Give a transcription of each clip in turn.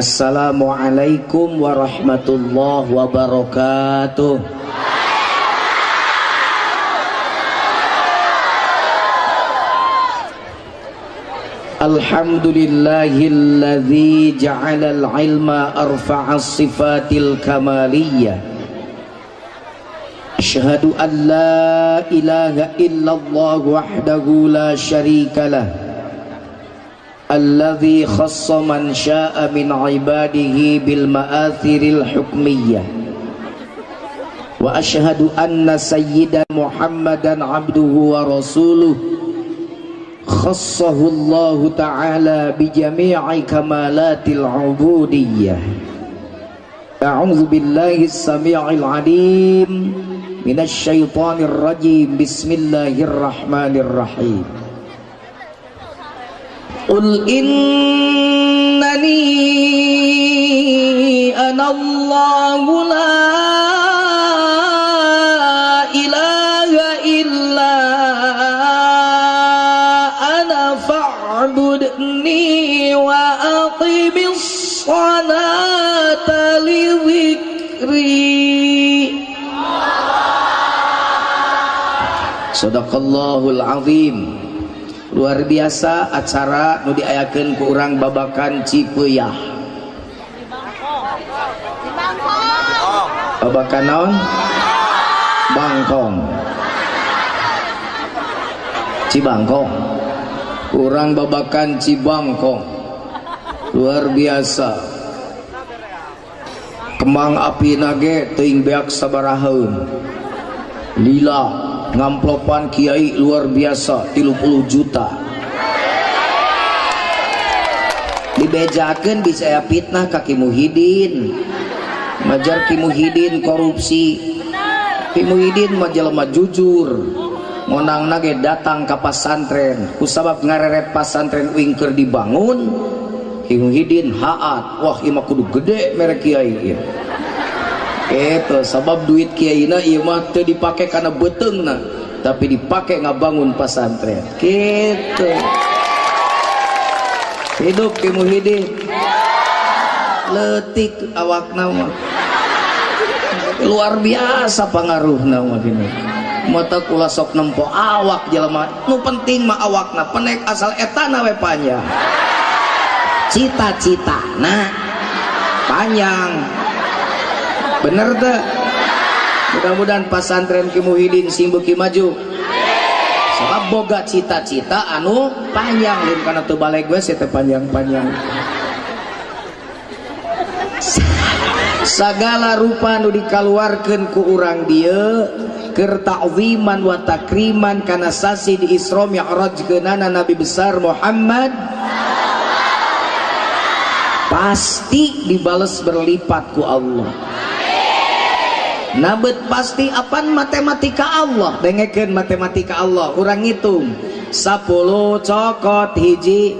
Assalamualaikum warahmatullahi wabarakatuh. Alhamdulillahilladzi ja'ala al-ilma arfa'a sifatil kamaliyah. Asyhadu an la ilaha illallah wahdahu la syarika lah, alladzi khassa man syaa min ibadihi bil ma'athiril hukmiyah. Wa asyhadu anna sayyidana Muhammadan abduhu wa rasuluh, khassahu Allah ta'ala bi jami'i kamalatil ubudiyyah. A'udzu billahi as-sami'il 'alim minasy syaithanir rajim. Bismillahirrahmanirrahim. Qul innani ana Allahu la ilaha illa ana fa'budni wa aqimis sholata li dzikri. Shadaqallahul azim. Luar biasa acara nu diayakeun ku urang Babakan Cipeuah. Babakan naon? Bangkong. Cibangkong. Urang Babakan Cibangkong. Luar biasa. Kembang api nage teuing beak sabarahaeun. Lila ngamplopan kiai luar biasa 30 juta. Dibejakeun bisa aya fitnah ka Ki Muhidin. Majar Ki Muhidin korupsi. Ki Muhidin mah jelema jujur. Ngonangna ge datang ka pasantren. Kusabab ngareret pasantren uing keur dibangun, Ki Muhidin haat. Wah, ieu mah kudu gede mere kiai ieu. Eta sabab duit kiaina ieu mah teu dipake kana beuteungna, tapi dipake ngabangun pasantren. Kitu. Hidup Ki Muhidin. Leutik awakna mah. Luar biasa pangaruhna mah gini. Mata kula sok nempo awak jelema. Nu penting mah awakna penek asal etana we panjang. Cita-citana panjang. Bener teh? Mudah-mudahan pasantren Ki Muhidin sing beuki maju. Sebab boga cita-cita anu panjang, lain kana teu baleg we teh panjang-panjang. Sagala rupa nu dikaluarkeun ku urang dieu keur ta'ziman wa takriman kana sasi di Isra Mi'rajkeunana Nabi besar Muhammad, pasti dibales berlipat ku Allah. Nabet pasti apan matematika Allah, dengekeun matematika Allah, urang ngitung 10 cokot hiji,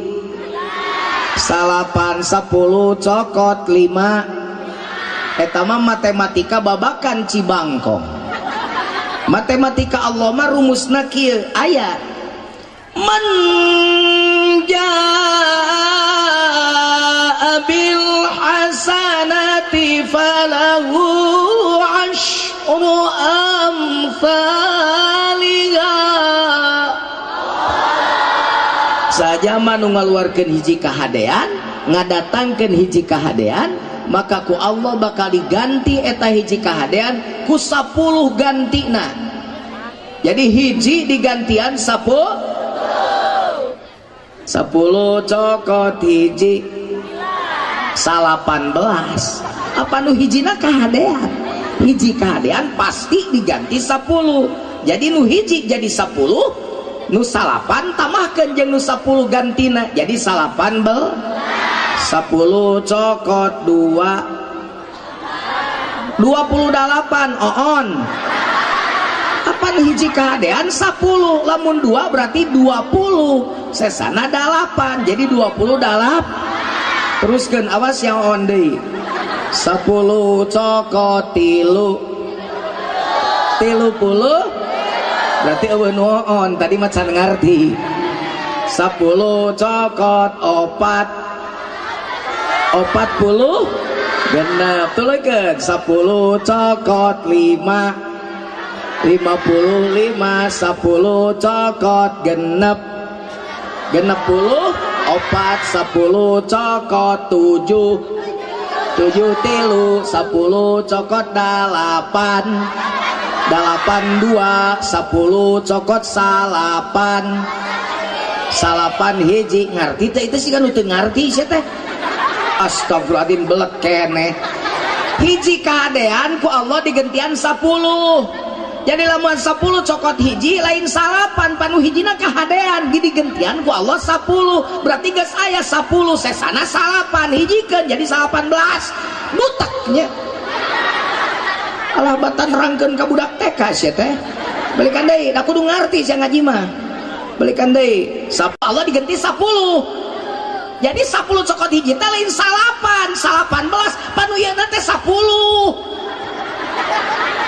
9 10 cokot 5. Eta mah matematika babakan Cibangkong. Matematika Allah mah rumusna kieu aya man jaa bil hasanati falahu asyru amsalha. Sajama nu ngaluarkeun hiji kahadean, ngadatangkeun hiji kahadean, maka ku Allah bakal diganti eta hiji kahadean ku 10 gantina. Jadi hiji digantian 10. 10 cokot hiji 18. Apa nu hijina kahadean? Hiji kahadean pasti diganti 10. Jadi nu hiji jadi 10, nu 9 tambahkeun jeung nu 10 gantina jadi 18. 10 cokot 2 28 oon. Apa nu hiji kahadean 10, lamun 2 berarti 20, sesana 8, jadi 28. Teruskeun awas yang on deui. 10 cokot 3 30, berarti eueuh nu on tadi mah can ngarti. 10 cokot 4 46 tuluykeun 10 cokot 5 55 10 cokot genep 64 10 cokot 7 7 tilu 10 cokot 8 8 2 10 cokot 9 9 hiji. Ngarti teh itu sih kan teu ngarti sia teh. Astagfirullahaladzim, belet keneh. Hiji kahadean ku Allah digentian 10. Jadi lamun 10 cokot hiji lain salapan, panu hijina kahadean digentian ku Allah 10. Berarti geus aya 10 sesana salapan, hijikeun jadi 18. Butaknya. Alah batan rangkeun ka budak TK sia teh. Balikan deui, da kudu ngarti sia ngaji mah. Balikan deui, Allah diganti 10. Jadi 10 cokot hiji teh lain salapan, 18, panu ieu teh 10.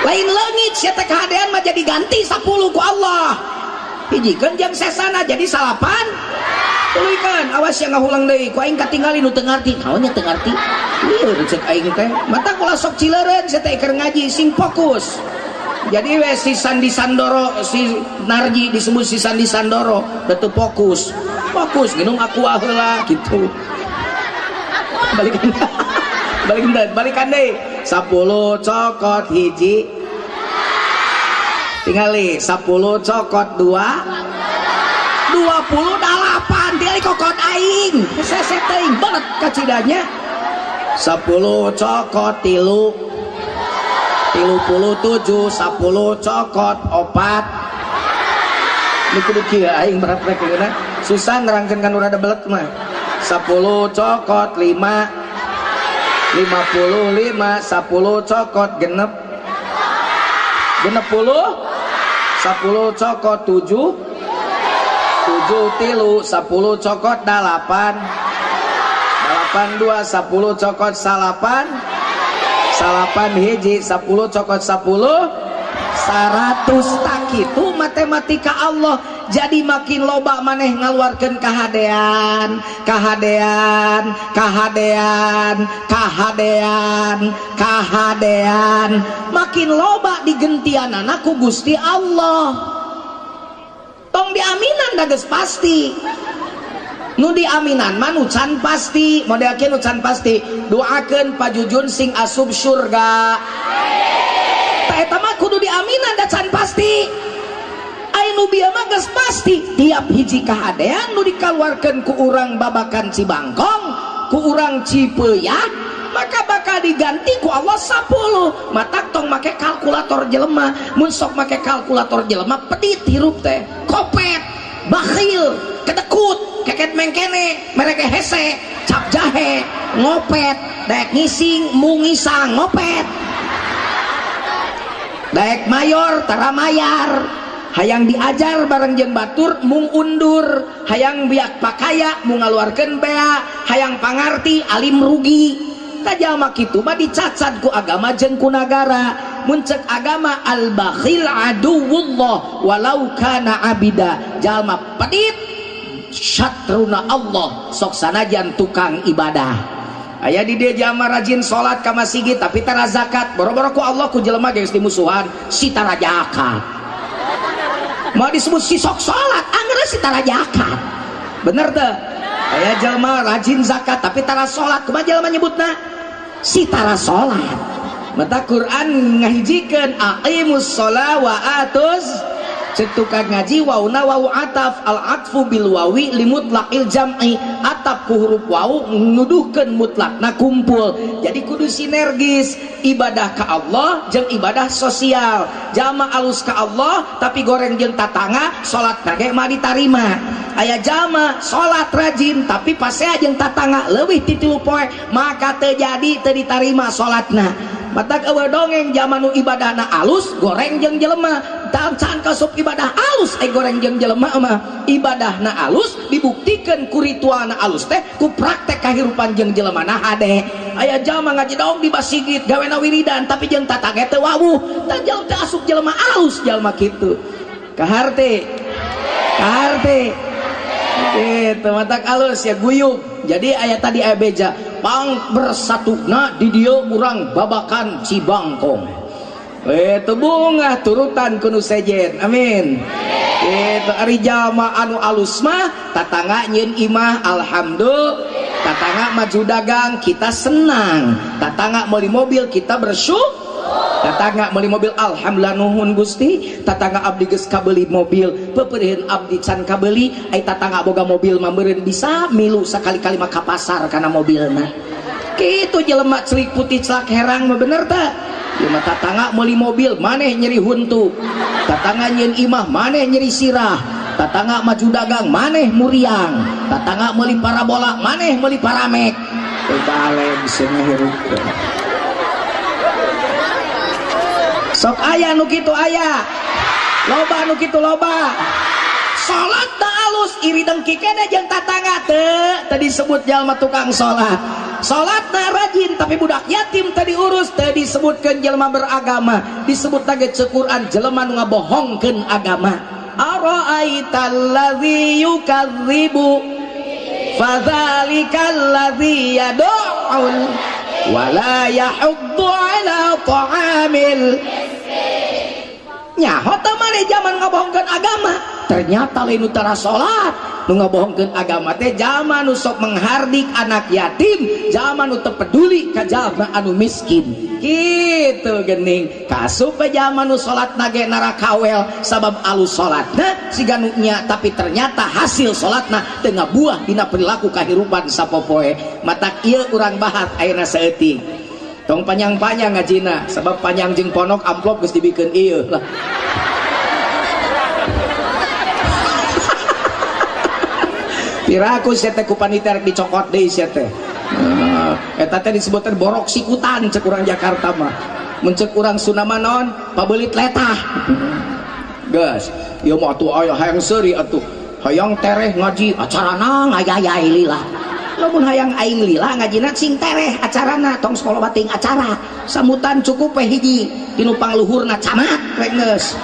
Lain leungit sia teh kahadean mah jadi ganti 10 ku Allah. Hijikeun jeung sesana jadi salapan. Tuluykeun, awas yang ngahulang deui, ku aing katingali nu teu ngarti. Naon nya teu ngarti? Lieur ceuk aing teh. Mata kula sok cileureun sia teh keur ngaji sing fokus. Jadi we si Sandi Sandoro, si Narji disebut si Sandi Sandoro, da teu fokus. Fokus minum aqua heula gitu. Balikan. Balikan deui, balikan deui. 10 cokot hiji. Tingali 10 cokot 2 28 tingali kokot aing. Seseh teuing belet kacidanya. 10 cokot tilu 37 10 cokot 4. Ini kudu kieu aing berat-berat kieu susah nerangkeun kan rada belet mah. 10 cokot 5 55 10 cokot genep 60 10 cokot 7 7 tilu 10 cokot 8 8 2 10 cokot 9 9 hiji 10 cokot 10 100. Tak itu matematika Allah. Jadi makin loba maneh ngaluarkeun kahadean, kahadean, kahadean, kahadean, kahadean, makin loba digentianana ku Gusti Allah. Tong diaminan da geus pasti. Nu diaminan mah nu can pasti. Model kieu nu can pasti, doakeun pajujun sing asup surga. Tah eta mah kudu diaminan da can pasti. Ai nu bieu mah geus pasti. Tiap hiji kahadean nu dikaluarkeun ku urang babakan Cibangkong, ku urang Cipeuyak, maka bakal diganti ku Allah 10. Matak tong make kalkulator jelema. Mun sok make kalkulator jelema pedit hirup teh, kopet, bakhil, kedekut, keket mengkene, mereka hese, cap jahe, ngopet, daek ngising, mungisang, ngopet, daek mayor, tara mayar, hayang diajar bareng jeung batur, mung undur, hayang biak pakaya, mung ngaluarkeun bea, hayang pangarti, alim rugi. Jalma kitu mah dicacat ku agama jeung ku nagara. Mun cek agama al bakhil aduwullah walau kana abida. Jalma pedit syatruna Allah sok sanajan tukang ibadah. Aya di dieu jalma rajin salat ka masjid tapi tara zakat, boro-boro ku Allah ku jelema geus dimusuhan si tara zakat. Mau disebut si sok salat angger si tara zakat. Bener teu? Aya jalma rajin zakat tapi tara salat, kumaha jalma nyebutna? Si tara salat. Mata Quran ngahijikeun aqimus shalah wa atuz. Cek tukang ngaji wauna wawu ataf, al atfu bil wawi limutlaqil jam'i, ataf ku huruf wawu nuduhkeun mutlakna kumpul. Jadi kudu sinergis ibadah ka Allah jeung ibadah sosial. Jalma alus ka Allah tapi goreng jeung tatangga, salat ge mah ditarima. Aya jalma salat rajin tapi pasea jeung tatangga leuwih ti 3 poe, maka teu jadi teu ditarima salatna. Matak eueuh dongeng jalma nu ibadahna alus goreng jeung jelema. Can kasup ibadah alus goreng jeung jelema mah. Ibadahna alus dibuktikan ku ritualna alus teh ku praktek kahirupan jeung jelemana hade. Aya jalma ngaji dong di masigit gawena wiridan tapi jeung tatangga teu wawuh. Tah jalma teh asup jelema alus jalma kitu. Kaharte. Kaharte. Gitu matak alus ya guyub. Jadi aya tadi aya beja. Pang bersatuna di dieu urang Babakan Cibangkong. Itu bunga turutan ku nu sejen. Amin. Itu ari jalma anu alus mah tatangga nyieun imah alhamdulillah, tatangga maju dagang kita senang, tatangga meuli mobil kita bersyukur, tatangga meuli mobil alhamdulillah nuhun Gusti, tatangga abdi geus kabeli mobil, peupeuriheun abdi can kabeli, ai tatangga boga mobil mah meureun bisa milu sakali-kali mah ka pasar kana mobilna. Kitu jelema celik putih celak herang mah bener tah? Ieu mah tatangga meuli mobil maneh nyeri huntu, tatangga nyieun imah maneh nyeri sirah, tatangga maju dagang maneh muriang, tatangga meuli parabola maneh meuli paramek. Teu balik cenah hirup. Sok aya nu kitu aya. Loba nu kitu loba. Salat da alus iri dengki keneh jeung tatangga teu teu disebut jalma tukang salat. Salatna rajin tapi budak yatim teu diurus, teu disebutkeun jelema beragama, disebut ge ceuk Quran jelema nu ngabohongkeun agama. Ara'aital ladzi yukadzibu fadzalikal ladzi yad'ul wala yahuddu ala ta'amil. Nyaho teh maneh zaman ngabohongkeun agama, ternyata lain nu tara salat, nu ngabohongkeun agama teh zaman nu sok menghardik anak yatim, zaman nu teu peduli ka jalma anu miskin. Kitu geuning kasup we jalma nu salatna ge narakawel sabab alus salatna siga nu nya, tapi ternyata hasil salatna teu ngabuah dina perilaku kahirupan sapopoe. Matak ieu urang bahas ayeuna saeutik. Tong panjang-panjang ngajina, sebab panjang jeung ponok amplop geus dibikeun ieu lah. Piraku sia teh ku panitia rek dicokot deui sia teh. Eta teh disebutkan borok sikutan cek urang Jakarta mah. Mun cek urang Sunda mah naon? Pabeulit letah. Geus, ieu mah atuh aya hayang seuri atuh. Hayang tereh ngaji acarana ngayayai lila. Lamun hayang aing lila ngajina sing tereh acarana, tong sekolah bating acara. Sambutan cukup we hiji tinu pangluhurna camat we geus.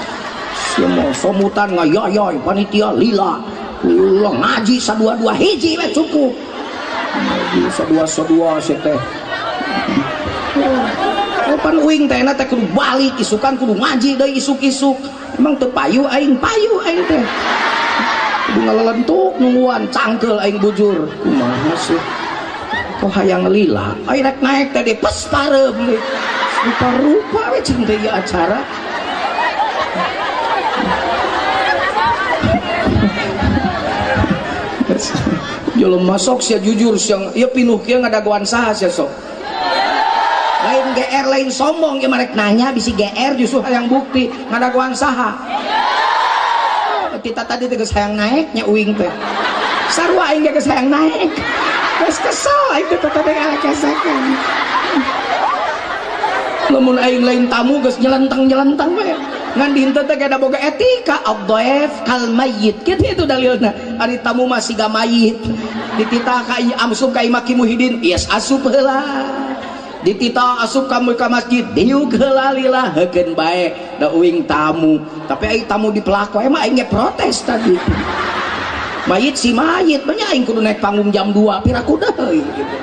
Sia mah sambutan ngayayai panitia lila. Ulah ngaji sadua-dua hiji we cukup. Ngaji sadua-sadua sia teh. Pan uing teh na teh kudu balik isukan kudu ngaji deui isuk-isuk. Emang teu payu aing, payu aing teh. Kudu ngalelentuk nungguan cangkeul aing bujur. Kumaha sih? Kok hayang lila? Aing rek naek teh pes pareum deui. Rupa-rupa we jeung teh ieu acara. Jelema sok sia jujur siang ieu pinuh kieu ngadagoan saha sia sok. Lain GR lain sombong ieu marek nanya bisi GR justru hayang bukti ngadagoan saha. Kita tadi teh geus hayang naek nya uing teh. Sarua aing ge geus hayang naek. Geus kesel aing teh tadi kesekan. Lamun aing lain tamu geus nyelentang-nyelentang we. Ngan dinten teh kada boga etika ad-dhaif kal mayyit. Kitu itu dalilna. Ari tamu mah siga mayit. Dititah ka asup ka imah Ki Muhidin, ies asup heula. Dititah asup ka ka masjid, diuk heula lila heukeun bae da uing tamu. Tapi aing tamu dipelak wae mah aing ge protes tadi. Mayit si mayit, banyak aing kudu naik panggung jam 2, piraku deui gitu.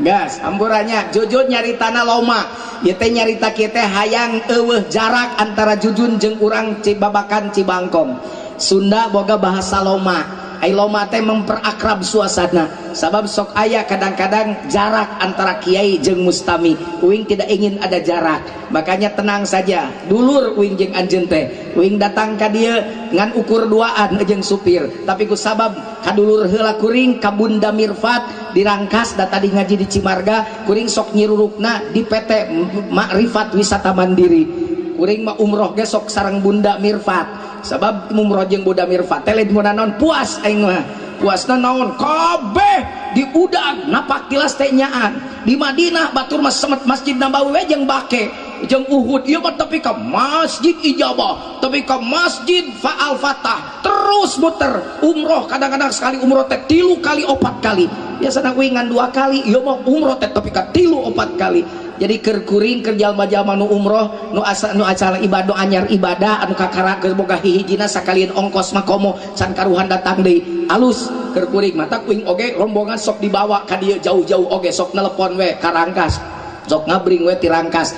Gas, amburannya Jujun nyaritana loma. Ieu teh nyarita kieu teh hayang eueuh jarak antara Jujun jeung urang Cibabakan Cibangkong. Sunda boga bahasa loma. Ai loma teh memperakrab suasana. Sabab sok aya kadang-kadang jarak antara kiai jeung mustami. Uing tidak ingin ada jarak. Makanya tenang saja. Dulur uing jeung anjeun teh. Uing datang ka dieu ngan ukur duaan jeung supir. Tapi ku sabab kadulur heula kuring ka Bunda Mirfat dirangkas da tadi ngaji di Cimarga, kuring sok nyirurukna di PT Makrifat Wisata Mandiri. Kuring mah umroh ge sok sareng Bunda Mirfat. Sabab umroh jeung Bunda Mirfat teh lain naon puas aing mah. Puasna naon kabeh diudag napak tilas teh nyaan. Di Madinah batur mah semet Masjid Nabawi we jeung bake jeung Uhud ieu mah tepi ka Masjid Ijabah, tepi ka Masjid Faal Fatah, terus muter umroh kadang-kadang sekali umroh teh 3 kali 4 kali. Biasana uing ngan 2 kali, ieu mah umroh teh tepi ka 3 4 kali. Jadi keur kuring keur jalma-jalma nu umroh nu asa nu acara ibadah anyar ibadah anu kakara geus boga hihijina sakalian ongkos mah komo can karuhan datang deui alus keur kuring mata kuing oge rombongan sok dibawa ka dieu jauh-jauh oge sok nelepon we ka Rangkas sok ngabring we ti Rangkas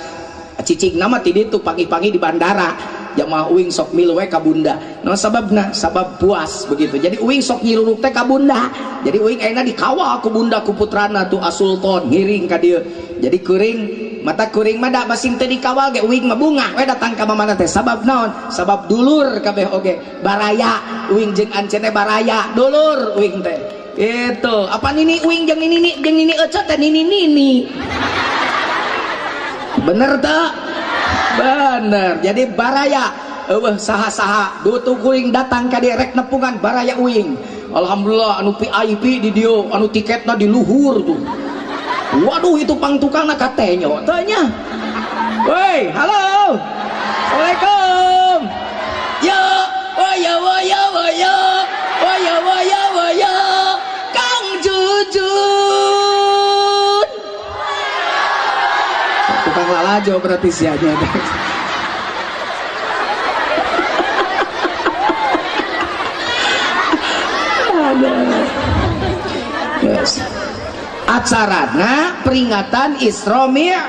cicing nama ti ditu pagi-pagi di bandara jamaah uing sok milu we ka bunda. Naon sababna? Sabab puas begitu. Jadi uing sok nyiruruk teh ka bunda. Jadi uing ayeuna dikawal ku bunda ku putrana tuh Asulton ngiring ka dieu. Jadi kuring mata kuring mah da masing teu dikawal ge uing mah bungah we datang ka mamana teh. Sabab naon? Sabab dulur kabeh oge baraya uing jeung anceun baraya dulur uing teh. Itu apa nini uing jeung nini jeung nini ece teh nini nini. Bener tak? Bener. Jadi baraya eueuh saha-saha dutu kuring datang ka dieu rek nepungan baraya uing. Alhamdulillah anu VIP di dieu anu tiketna di luhur tuh. Waduh itu pang tukangna katenyo teu nya. Woi, halo. Assalamualaikum. Yo, woyo woyo woyo. Woyo woyo woyo. Kang Jujun. Tukang lalajo berarti sianya. Yes. Acarana peringatan Isra Mi'raj.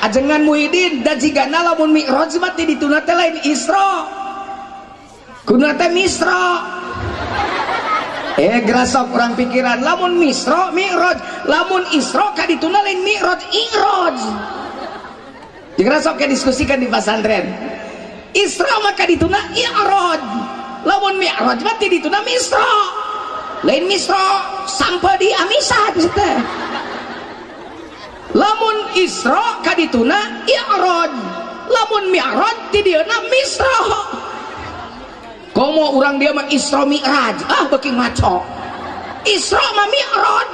Ajengan Muhyiddin dan jigana lamun Mi'raj mah ti dituna teh lain Isra. Kuna teh Misra. Gerasok orang pikiran lamun Misra Mi'raj, lamun Isra ka dituna lain Mi'raj, I'raj. Gerasok ke diskusikan di pesantren. Isra mah ka dituna I'raj. Lamun Mi'raj mah ti dituna Misra. Lain Misra sampai di Amisa teh. Lamun Isra ka dituna I'raj. Lamun Mi'raj ti dieuna Misra. Komo urang dia mah Isra Mi'raj, ah beuki ngaco. Isra mah Mi'raj.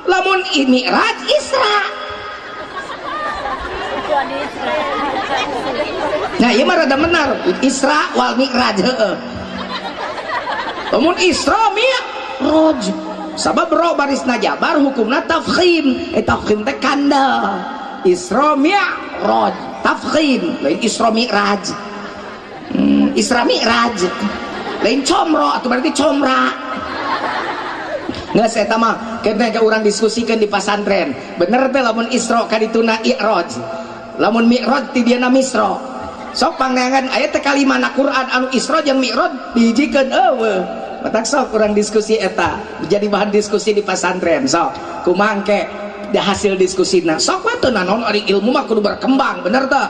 Lamun Mi'raj Isra. Nah, ieu mah rada benar. Isra wal Mi'raj heueuh. Lamun Isra Mi'raj. Sabab ro barisna jabar hukumna tafkhim. Tafkhim teh kandel. Isra Mi'raj, tafkhim, lain Isra Mi'raj. Isra Mi'raj lain comro atau berarti comra nggak saya mah kena ke orang diskusikan di pesantren bener teh lamun Isra kadituna I'raj lamun Mi'raj ti dieuna Misra sok pangneangan aya teh kalimana Quran anu Isra jeung Mi'raj dihijikeun eueuh matak sok urang diskusi eta jadi bahan diskusi di pesantren sok kumaha engke hasil diskusina sok we teu nanaon ari ilmu mah kudu berkembang bener teh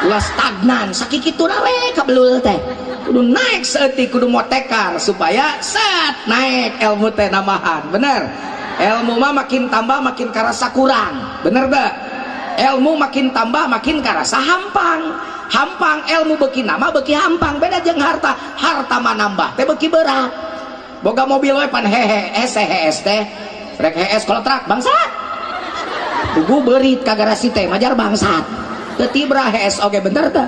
ulah stagnan sakikitu we kabelul teh kudu naik saeutik kudu motekar supaya set naik ilmu teh nambahan bener ilmu mah makin tambah makin karasa kurang bener teh ilmu makin tambah makin karasa hampang hampang ilmu beuki nama beuki hampang beda jeung harta harta mah nambah teh beuki berat boga mobil we pan hehe hees teh rek hees kolotrak bangsat pugu beurit ka garasi teh majar bangsat tibra hees oke bener teh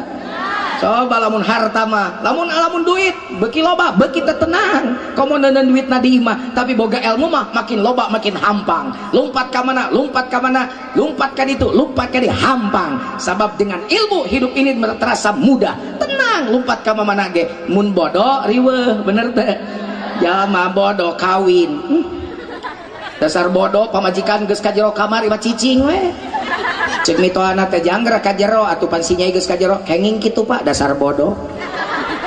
coba lamun harta mah lamun lamun duit beuki loba beuki teu tenang komo neuneun duitna di imah tapi boga ilmu mah makin loba makin hampang lompat ka mana lompat ka mana lompat ka ditu lompat ka di hampang sabab dengan ilmu hidup ini terasa mudah tenang lompat ka mana ge mun bodoh riweuh bener teh jalma bodoh kawin dasar bodoh pamajikan geus ka jero kamar imah cicing we cek mitohana teh janggra ka jero atuh pan si nyai geus ka jero kenging kitu Pak dasar bodoh.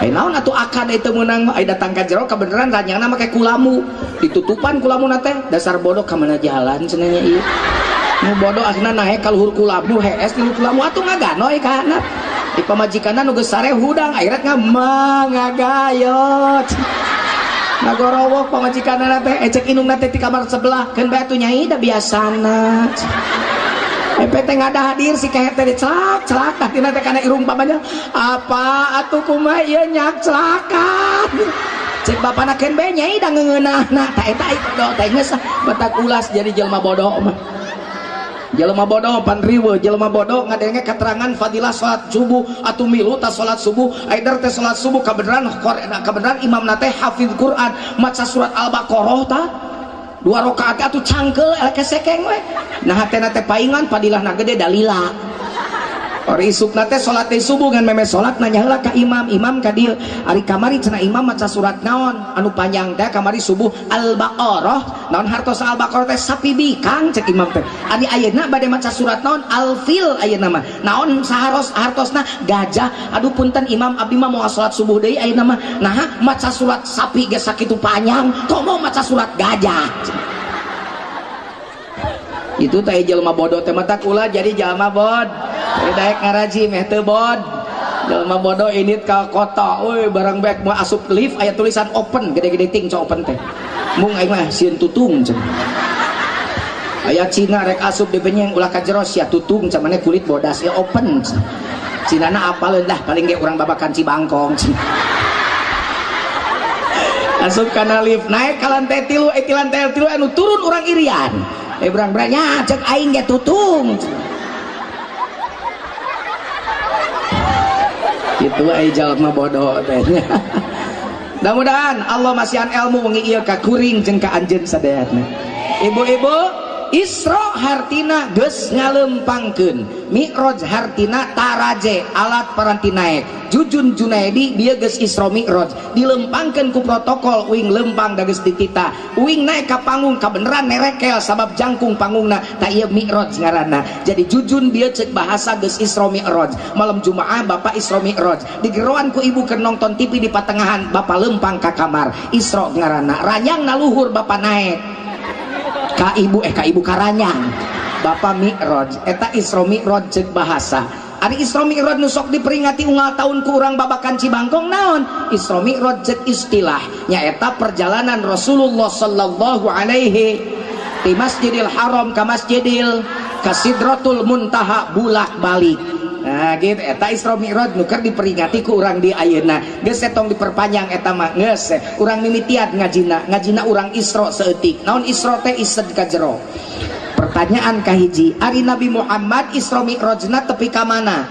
Naon atuh akad itu meunang ai datang ka jero kabeneran ranyangna make kulamu ditutupan kulamuna teh dasar bodoh ka mana jalan cenah nya ieu. Nu bodoh akhirna naek ka luhur kulamu hees di luhur kulamu atuh ngaganoy ka handap. Di pamajikanna nu geus sare hudang akhirat ngagayot. Ngagorowok pamajikanna teh cek indungna teh di kamar sebelah keun bae atuh nyai da biasana. PT nggak ada hadir si kehet teh celak celak tah tina teh kana irung papanya apa atuh kumaha ieu nyak celakan cek bapana keun bae nyai da ngeungeunahna ta eta bodoh teh geus batak ulas jadi jelema bodoh mah jelema bodoh pan riweuh jelema bodoh ngadenge keterangan fadilah salat subuh atuh milu ta salat subuh aider teh salat subuh kabeneran kabeneran imamna teh hafiz Quran maca surat Al-Baqarah tah 2 rakaat atuh cangkeul eleh sekeng we. Nah hatena teh paingan padilahna gede dalila. Ari isukna teh salat teh subuh ngan meme salat nanya heula ka imam, imam ka dieu. Ari kamari cenah imam maca surat naon anu panjang teh kamari subuh Al-Baqarah. Naon hartos Al-Baqarah teh sapi bikang cek imam teh. Ari ayeuna bade maca surat naon Al-Fil ayeuna mah. Naon saharos hartosna gajah. Aduh punten imam abdi mah moal salat subuh deui ayeuna mah. Naha maca surat sapi ge sakitu panjang, komo maca surat gajah. Itu teh jelema bodoh teh matak ulah jadi jelema bod. Jadi daek ngaraji meh teu bod. Jelema bodoh indit ka kota, euy barang baek mau asup lift aya tulisan open gede-gede ting co open teh. Mung aing mah sieun tutung cenah. Aya Cina rek asup di benyeng ulah ka jero sia tutung camane kulit bodas ya open. Cinana apaleun dah paling ge urang babakan Cibangkong. Asup kana lift naik ka lantai 3, ti lantai 3 anu turun urang Irian. Berang-berangnya cek aing ge tutung. Itu ai jalma bodoh teh. Mudah-mudahan Allah masihan ilmu wengi ieu ka kuring jeung ka anjeun sadayana. Ibu-ibu, Isra hartina geus ngalempangkeun, Mi'raj hartina taraje alat paranti naek. Jujun Junaidi dia geus Isra Mi'raj dilempangkeun ku protokol uing lempang da geus ditita. Uing naek ka panggung kabeneran nerekel sabab jangkung panggungna ta ieu Mi'raj ngaranna. Jadi Jujun dia cek bahasa geus Isra Mi'raj. Malam Jumaah bapak Isra Mi'raj digeroan ku ibu keur nonton TV di patengahan bapak lempang ka kamar Isra ngaranna. Ranyang na luhur bapak naek ka ibu ka ibu karanyang bapak Mi'raj. Eta Isra Mi'raj cek bahasa. Ari Isra Mi'raj nu sok diperingati unggal tahun ku urang babakan Cibangkong naon? Isra Mi'raj cek istilah nyaeta perjalanan Rasulullah sallallahu alaihi di Masjidil Haram ka Masjidil ka Sidratul Muntaha bulak balik. Nah gitu eta Isra Mi'raj nu keur diperingati ku urang di ayeuna. Geus tong diperpanjang eta mah geus urang mimitian ngajina, ngajina urang Isra saeutik. Naon Isra teh ised ka jero. Pertanyaan kahiji, ari Nabi Muhammad Isra Mi'rajna tepi ka mana?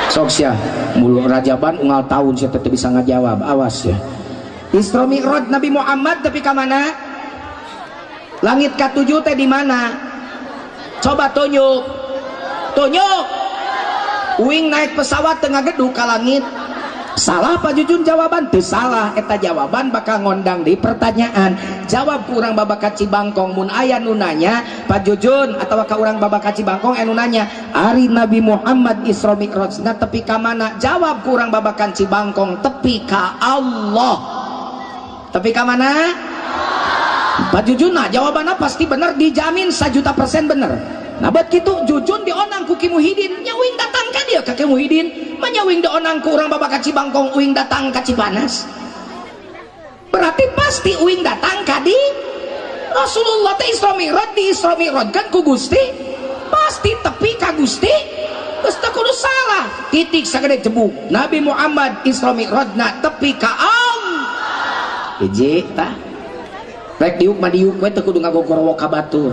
Sok sia, mulu rajaban unggal tahun sia teu bisa ngajawab, awas ya. Isra Mi'raj Nabi Muhammad tepi ka mana? Langit katujuh teh di mana? Coba tunjuk. Tunjuk. Uing naik pesawat tengah gedung ka langit. Salah Pak Jujun jawaban? Teu salah, eta jawaban bakal ngondang di pertanyaan. Jawab ku urang babakan Cibangkong mun aya nu nanya, Pak Jujun atawa ka urang babakan Cibangkong anu nanya, ari Nabi Muhammad Isra Mi'rajna tepi ka mana? Jawab ku urang babakan Cibangkong tepi ka Allah. Tepi ka mana? Pak Jujun nah jawabanna pasti bener, dijamin 1.000.000% bener. Nah buat gitu Jujun dionang ku Ki Muhidin, nya uing datang ka dia ka Ki Muhidin, mah nya uing dionang ku urang babakan Cibangkong uing datang ka Cipanas. Berarti pasti uing datang ka di Rasulullah teh Isra Mi'raj di Isra Mi'raj kan ku Gusti, pasti tepi ka Gusti. Geus teu kudu salah. Titik sagede jebuk. Nabi Muhammad Isra Mi'rajna tepi ka Allah. Hiji tah. Rek diuk mah diuk we teu kudu ngagogorowok ka batur.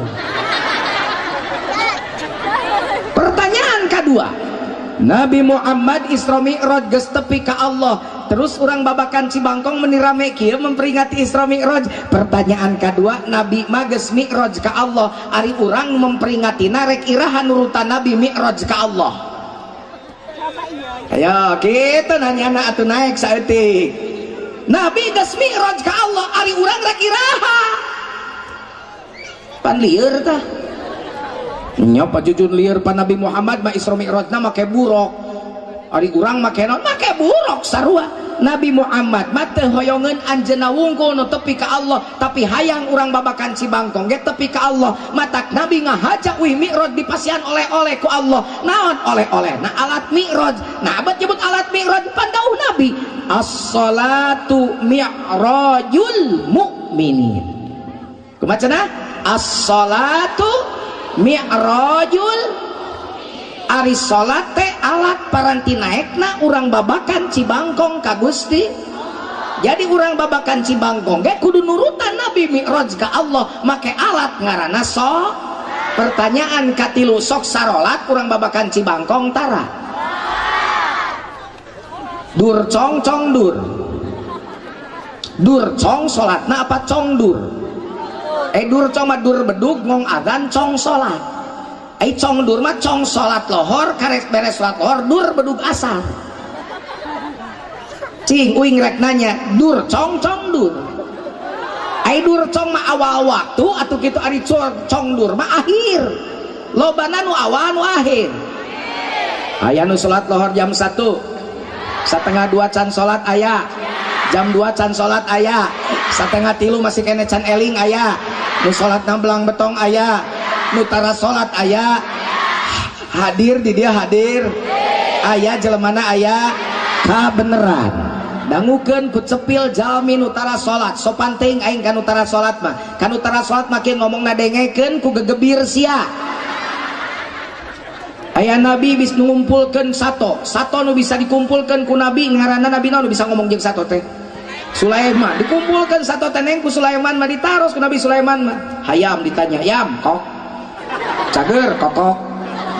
Pertanyaan kedua, Nabi Muhammad Isra Mi'raj geus tepi ka Allah. Terus urang babakan Cibangkong meni rame kieu memperingati Isra Mi'raj. Pertanyaan kedua, Nabi mah geus Mi'raj ka Allah. Ari urang memperingatina rek iraha nurutan Nabi Mi'raj ka Allah. Ayo kitu nanyana atuh naik saeutik. Nabi geus Mi'raj ka Allah, ari urang rek iraha? Pan lieur tah. Nya Pak Jujun lieur pan Nabi Muhammad mah Isra Mi'rajna make buruk. Ari urang make naon? Make buruk sarua. Nabi Muhammad mah teu hoyongeun anjeunna wungkul nu tepi ka Allah, tapi hayang urang babakan Cibangkong ge tepi ka Allah. Matak Nabi ngahaja uih Mi'raj dipasihan oleh-oleh ku Allah. Naon oleh-oleh? Nah alat Mi'raj. Nah abad nyebut alat Mi'raj pan dawuh Nabi, as-salatu mi'rajul mu'minin. Kumaha cenah? As-salatu mi'rajul. Ari salat teh alat paranti naekna urang babakan Cibangkong ka Gusti. Jadi urang babakan Cibangkong ge kudu nurutan Nabi Mi'raj ka Allah make alat ngaranna so. Pertanyaan katilu, sok sarolat urang babakan Cibangkong tara? Dur cong cong dur. Dur cong salatna apa cong dur? Dur cong mah dur bedug ngong adzan cong salat. Cong dur mah cong salat lohor karek beres salat lohor dur bedug asar. Cing uing rek nanya dur cong cong dur. Ai dur cong mah awal waktu atuh kitu ari cong dur mah akhir. Lobana nu awal nu akhir. Aya nu salat lohor jam 1. 1:30 can salat aya. Jam 2 can salat aya. 2:30 masih kene can eling aya. Nu salatna belang betong aya. Nu tara salat aya. Hadir di dia hadir. Aya jelemana aya. Kabeneran. Dangukeun ku cepil jalmi nu tara salat. Sopan teuing aing ka nu tara salat mah. Ka nu tara salat mah kieu ngomongna dengekeun ku gegebir sia. Aya nabi bisa ngumpulkeun sato. Sato nu bisa dikumpulkeun ku nabi ngaranna nabi naon nu bisa ngomong jeung sato teh? Sulaiman. Dikumpulkeun sato teh neng ku Sulaiman mah ditaros ku Nabi Sulaiman mah. Hayam ditanya, "Yam, kok?" Cager, kokok.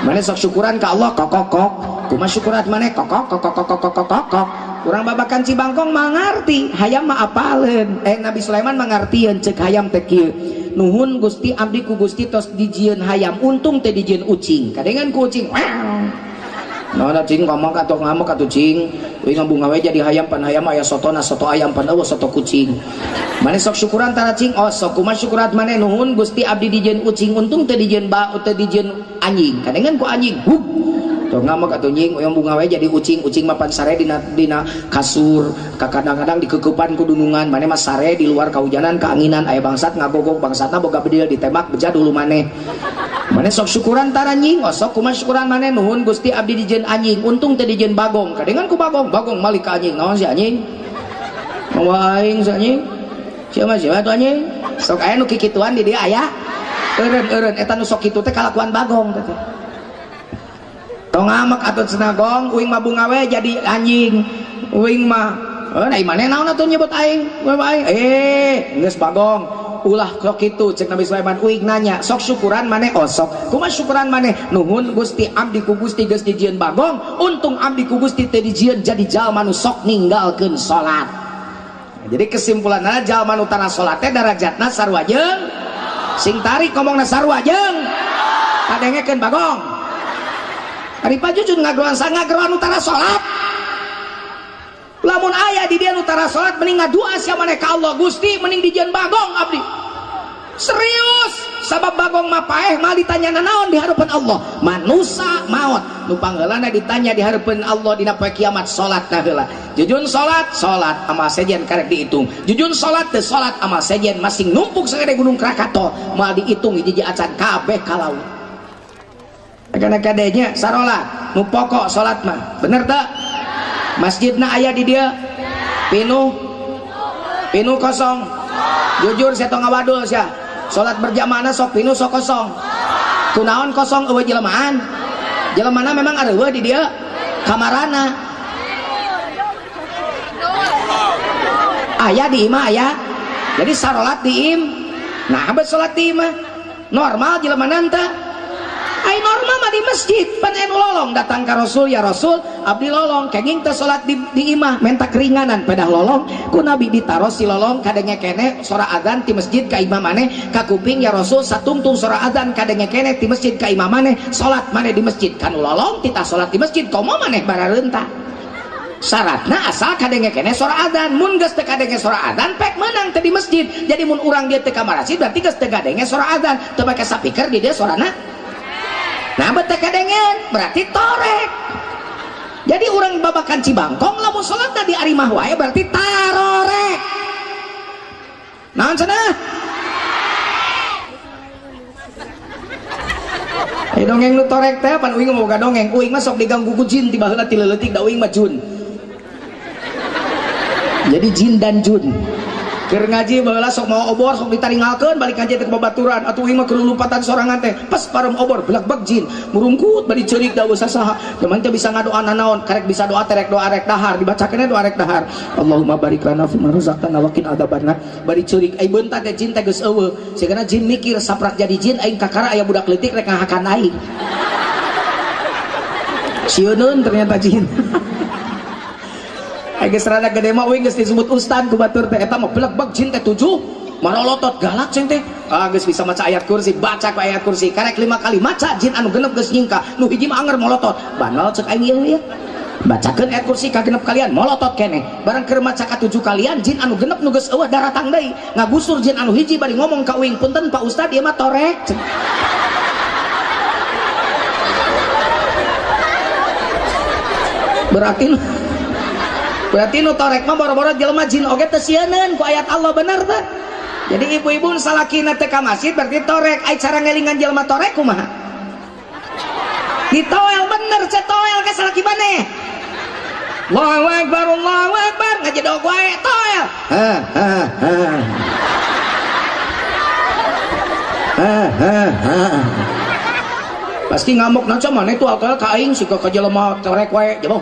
Maneh sok syukuran ka Allah, kokok kok. Kumaha syukuran maneh kokok kokok kokok kokok kokok. Urang babakan Cibangkong mah ngarti, hayam mah apaleun. Nabi Sulaiman mah ngartieun ceuk hayam teh kieu. Nuhun Gusti abdi ku Gusti tos dijieun hayam, untung teh dijieun ucing. Kadengan ku ucing. Naon cing ngomong atuh ngamuk atuh cing. Uing ngabunga we jadi hayam pan hayam aya sotona soto ayam pan eueuh soto kucing. Maneh sok syukuran tara cing? Oh sok kumaha syukuran maneh nuhun Gusti abdi dijieun ucing, untung teh dijieun ba teh dijieun anjing. Kadengan ku anjing. Hup. Tuh ngamuk atuh nying uyang bunga we jadi ucing, ucing mah pan sare dina kasur, kadang-kadang dikeukupan ku dunungan, maneh mah sare di luar kahujanan kaanginan aya bangsat ngagogog bangsatna boga bedil ditembak beja dulu maneh. Maneh sok syukuran tara nying, oh sok kumaha syukuran maneh nuhun Gusti abdi dijieun anjing, untung teh dijieun bagong. Kadengan ku bagong, bagong malik ka anjing. Naon si anjing? Mawa aing si anjing. Siapa siapa tuh anjing? Sok aya nu kikituan di dieu aya. Eureun-eureun eta nu sok kitu teh kalakuan bagong teh. Tong ngamek atuh cenah gong, uing mah bunga we jadi anjing. Uing mah, nah maneh naon atuh nyebut aing? Aing. Geus bagong. Ulah sok kitu cek Nabi Sulaiman, uing nanya, sok syukuran maneh? Oh sok. Kumaha syukuran maneh? Nuhun Gusti abdi ku Gusti geus dijieun bagong, untung abdi ku Gusti teu dijieun jadi jalma nu sok ninggalkeun salat. Jadi kesimpulanna jalma nu tara salat teh darajatna sarua jeung sing tarik ngomongna sarua jeung kadengekeun bagong. Ari Pak Jujun ngageroan ngageroan nu tara salat. Lamun aya di dia nu tara salat mending ngadua sia maneh ka Allah, Gusti mending dijieun bagong abdi. Serius, sabab bagong mah paeh mah ditanya nanaon di hadapan Allah. Manusa maot nu pangheulana ditanya di hadapan Allah dina poe kiamat salat na heula. Jujun salat, salat amal sejen karek dihitung. Jujun salat teu salat amal sejen masing numpuk sagede gunung Krakatau moal dihitung hiji acan kabeh ka laut. Karena kadenya sarolat nu pokok salat mah bener tak masjidna aya di dia pinuh pinuh kosong jujur saya tong ngawadul sia salat berjamaahna sok pinuh sok kosong kunaon kosong eueuh jelemaan jelemana memang areueuh di dia kamarana aya di imah aya jadi sarolat di im nah abet salat di imah normal jelemana teh. Ai normal mah di masjid pan anu lolong datang ka Rasul, ya Rasul abdi lolong kenging teh salat di imah menta keringanan pedah lolong ku Nabi ditaros si lolong kadenge kene sora adzan ti masjid ka imah maneh ka kuping ya Rasul satungtung sora adzan kadenge kene ti masjid ka imah maneh salat maneh di masjid kanu lolong titah salat di masjid komo maneh barareunta syaratna asal kadenge kene sora adzan mun geus teu kadenge sora adzan pek meunang teh di masjid jadi mun urang dia teu ka masjid berarti geus teu kadenge sora adzan teu make speaker di dia sorana. Nah bete kadengen berarti torek. Jadi orang babakan Cibangkong lamun salat di arimah wae berarti tarorek. Naon cenah? Eh dongeng nu torek teh pan uing mah boga dongeng. Uing mah sok diganggu ku jin ti baheula ti leutik da uing mah jun. Jadi jin dan jun. Keur ngaji baheula sok mau obor sok ditaringalkeun balik ngaji teh ka babaturan atuh uing mah keur lulumpatan sorangan teh pas parem obor belak-bak jin murungkut bari ceurik da saha cuman teh bisa ngadoa nanaon karek bisa doa terek doa rek dahar dibacakeun doa rek dahar Allahumma barik lana fi ma razaqtana wa qina adzabannar bari ceurik ai beunta teh jin teh geus eueuh sigana jin mikir saprak jadi jin aing kakara aya budak leutik rek ngahakan aing sieuneun ternyata jin. Geus rada gede mah uing geus disebut ustad ku batur teh eta mah belegbeg jin teh 7 marolotot galak cing teh. Ah geus bisa maca ayat kursi, baca ku ayat kursi karek 5 kali maca jin anu genep geus nyingkah, nu hiji mah anger molotot. Banal cek aing ieu ya. Bacakeun ayat kursi ka genep kalian molotot keneh. Barang keur maca ka 7 kalian jin anu genep nu geus eueuh daratang deui, ngagusur jin anu hiji bari ngomong ka uing, punten Pak Ustad ieu mah torek. Berarti nu torek mah boro-boro jelema jin oge teu sieuneun ku ayat Allah, bener teh. Jadi ibu-ibu salakina teh ka masjid berarti torek. Ai cara ngelingan jelema torek kumaha? Ditoel bener cetoel ke salaki maneh. Allahu akbar Allahu akbar ngajedog wae toel. Ha ha ha. Ha ha ha. Pasti ngamuk naca maneh tuh alkohol ka aing siga ka jelema torek wae jeung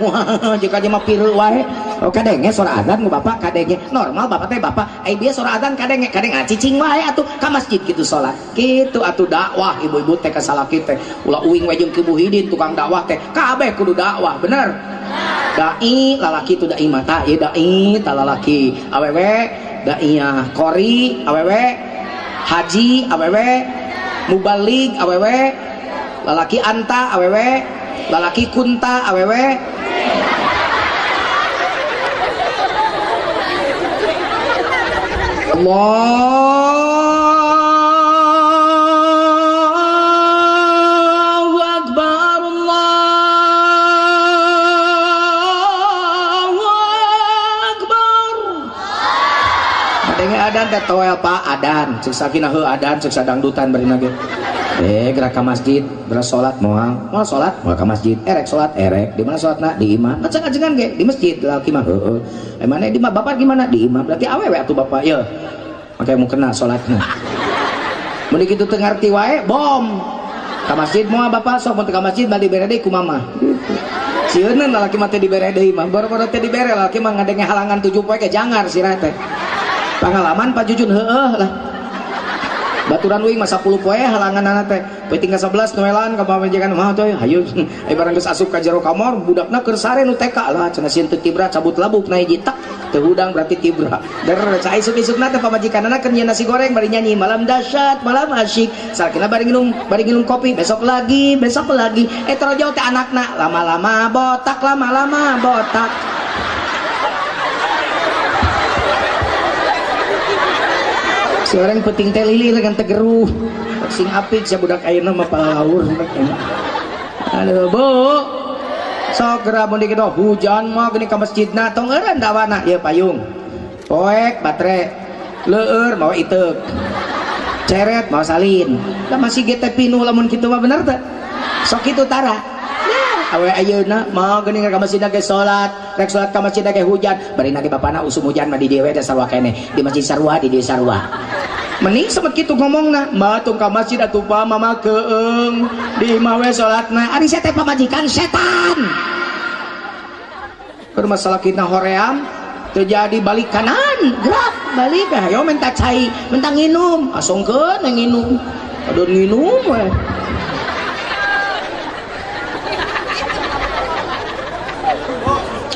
ka jelema pireul wae. Oh kadenge suara adzan ku bapak kadenge. Normal bapak teh bapak ai bieu suara adzan kadenge kadenge cicing wae atuh ka masjid kitu salat. Kitu atuh dakwah ibu-ibu teh ka salaki teh. Ulah uing we jeung Ki Muhidin tukang dakwah teh kabeh kudu dakwah bener. Dai lalaki tu dai mata ieu dai ta lalaki awewe daiyah qori awewe haji awewe mubalig awewe lalaki anta awewe lalaki kunta awewe. Allahu akbar Allahu akbar. Kadenge adan teh toel Pak adan ceuk sakina heuh adan ceuk sadangdutan bari ge. Gerak ka masjid, gerak salat moal, moal salat, moal ka masjid, erek salat, erek. Di mana salatna? Di imah. Ngaceng-ngacengan ge di masjid lalaki mah heueuh. Mana di imah bapak gimana? Di imah. Berarti awewe atuh bapak ye. Makanya mau kena salatna. Mun kitu teu ngarti wae, bom. Ka masjid moal bapak sok mun teu ka masjid bali bere deui ku mama. Gitu. Sieun lalaki mah teh dibere deui mah. Boro-boro teh dibere lalaki mah ngadenge halangan 7 poe ge jangar sirah teh. Pangalaman Pak Jujun heueuh lah. Baturan uing mah 10 poe halanganana teh. Peuting ka 11 noelan ka pamajikan mah teh hayu ai barang geus asup ka jero kamar budakna keur sare nu TK lah cenah sieun teu tibra cabut labuk na hiji tak teu hudang berarti tibra. Der cai isuk-isukna teh pamajikanana keur nyieun nasi goreng bari nyanyi malam dahsyat malam asyik. Salakina bari nginum kopi besok lagi eh torojol teh anakna lama-lama botak lama-lama botak. Si orang penting teh lilir kan tegeruh sing apik sia budak ayeuna mah palaur. Aduh Bu sok geura mun dikitu hujan mah geuning ka masjidna tong eureun dawana ieu payung poek batre leueur mawa iteuk ceret mawa salin lah masih ge teh pinuh lamun kitu mah bener teh sok kitu tara. Awe ayeuna mah geuning ka masjidna ge salat rek salat ka masjidna ge hujan bari na ge bapana usum hujan mah di dieu we teh sarua keneh di masjid sarua di dieu sarua. Mending semet kitu ngomongna mah tong ka masjid atuh pa mama keung di imah we salatna ari sia teh pamajikan setan. Keur masalah kita hoream terjadi balik kanan gerak balik hayo minta cai minta nginum asongkeun nginum aduh nginum we.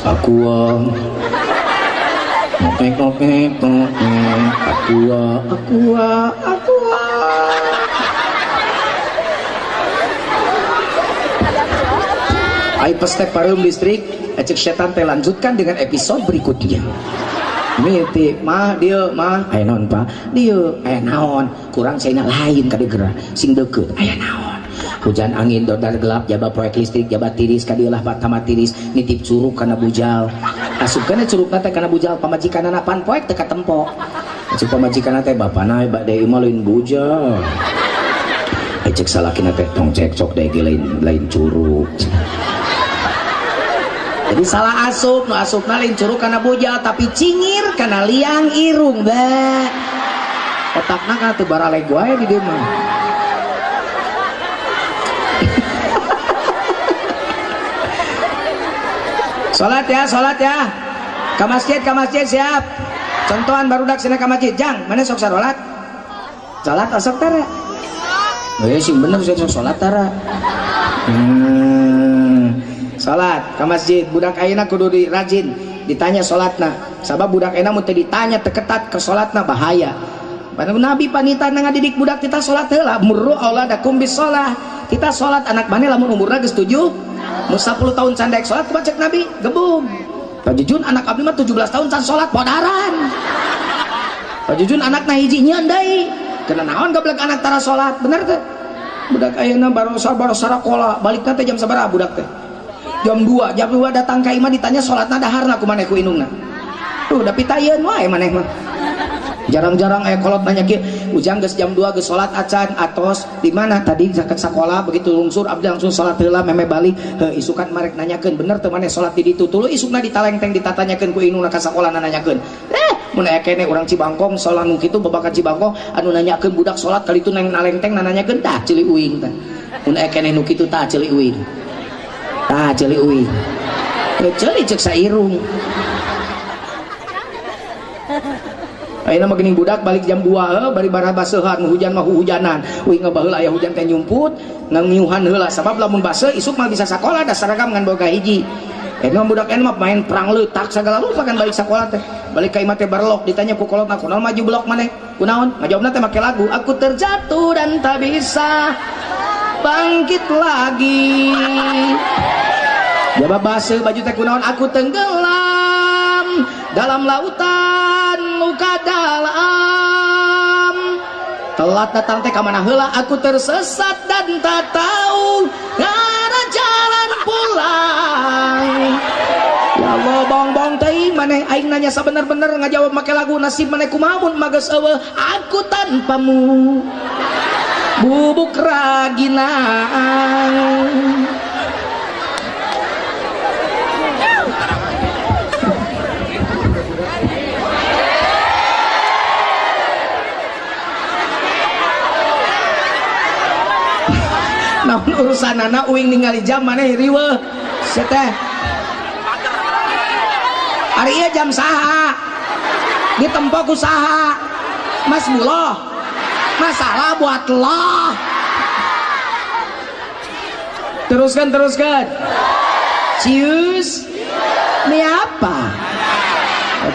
Aqua oke aqua aqua aqua. Ai peste pareum listrik cek setan teh lanjutkan dengan episode berikutnya. Miti mah dieu mah aya naon Pak dieu aya naon kurang saena lain ka digeura sing deukeut aya naon. Hujan angin dodar gelap jaba proyek listrik jaba tiris kadieulah batama tiris nitip curug kana bujal asupkeun curugna teh kana bujal pamajikanana pan poek teu katempo cek pamajikanna teh bapana bade ieu mah lain bujal cek salakina teh tong cekcok deui ge lain curug. Jadi salah asup nu asupna lain curug kana bujal tapi cingir kana liang irung bae otakna kana teu baraleg wae di dieu mah. Salat ya, salat ya. Ka masjid siap. Contohan barudak cenah ka masjid. Jang, mana sok salat? Salat osok tara. Eh sing bener sok salat tara. Salat ka masjid. Budak ayeuna kudu dirajin ditanya salatna. Sabab budak ayeuna mun teu ditanya teu ketat ke salatna bahaya. Nabi panitan ngadidik budak kita salat heula, murru auladakum bis shalah. Kita salat anak maneh lamun umurna geus 7, mun 10 tahun can daek salat kumaha cek Nabi? Gebug. Pak Jujun anak abdi mah 17 tahun can salat podaran. Pak Jujun anakna hiji nyeun deui. Kena naon gablek anak tara salat, bener teh? Budak ayeuna baru sarakola, balikna teh jam sabaraha budak teh? Jam 2, jam 2 datang ka imah ditanya salatna daharna ku maneh ku indungna. Tuh da pitayeun wae maneh mah. Jarang-jarang aya kolot nanya kieu, ujang geus jam 2 geus salat acan atos di mana tadi zakat sakola begitu lungsur abdi langsung salat heula meme balik heuh isukan marek nanyakeun bener teu maneh salat di ditu tuluy isukna ditalengteng ditatanyakeun ku indungna ka sakola nanyakeun. Mun aya keneh urang Cibangkong salat nu kitu babakan Cibangkong anu nanyakeun budak salat kali itu nang nalengteng nanyakeun tah ceuli uing tah. Mun aya keneh nu kitu tah ceuli uing. Tah ceuli uing. Ceuli ceuk sairung. Ayeuna mah geuning budak balik jam 2 bari barabaseuhan hujan mah hujanan. Uing baheula aya hujan teh nyumput ngangiuhan heula sabab lamun baseuh isuk mah bisa sakola da seragam ngan boga hiji. Eta mah budak eta mah main perang leutak sagala rupa kan balik sakola teh. Balik ka imah teh barelok ditanya ku kolotna kunaon maju blok maneh? Kunaon? Ngajawabna teh make lagu aku terjatuh dan tak bisa bangkit lagi. Jawab baseuh baju teh kunaon? Aku tenggelam dalam lautan luka dalam. Telat datang teh ka mana heula aku tersesat dan tak tahu arah jalan pulang. Ya Allah bong-bong teuing maneh aing nanya sabener-bener ngajawab make lagu nasib maneh kumaha mun mah geus eueuh aku tanpamu bubuk raginang. Namun urusan anak uing ningali jam maneh riweuh seteh. Ari ieu jam saha? Ditempo ku saha? Mas Muloh. Masalah buat lo. Teruskan, teruskan. Cius. Ini apa?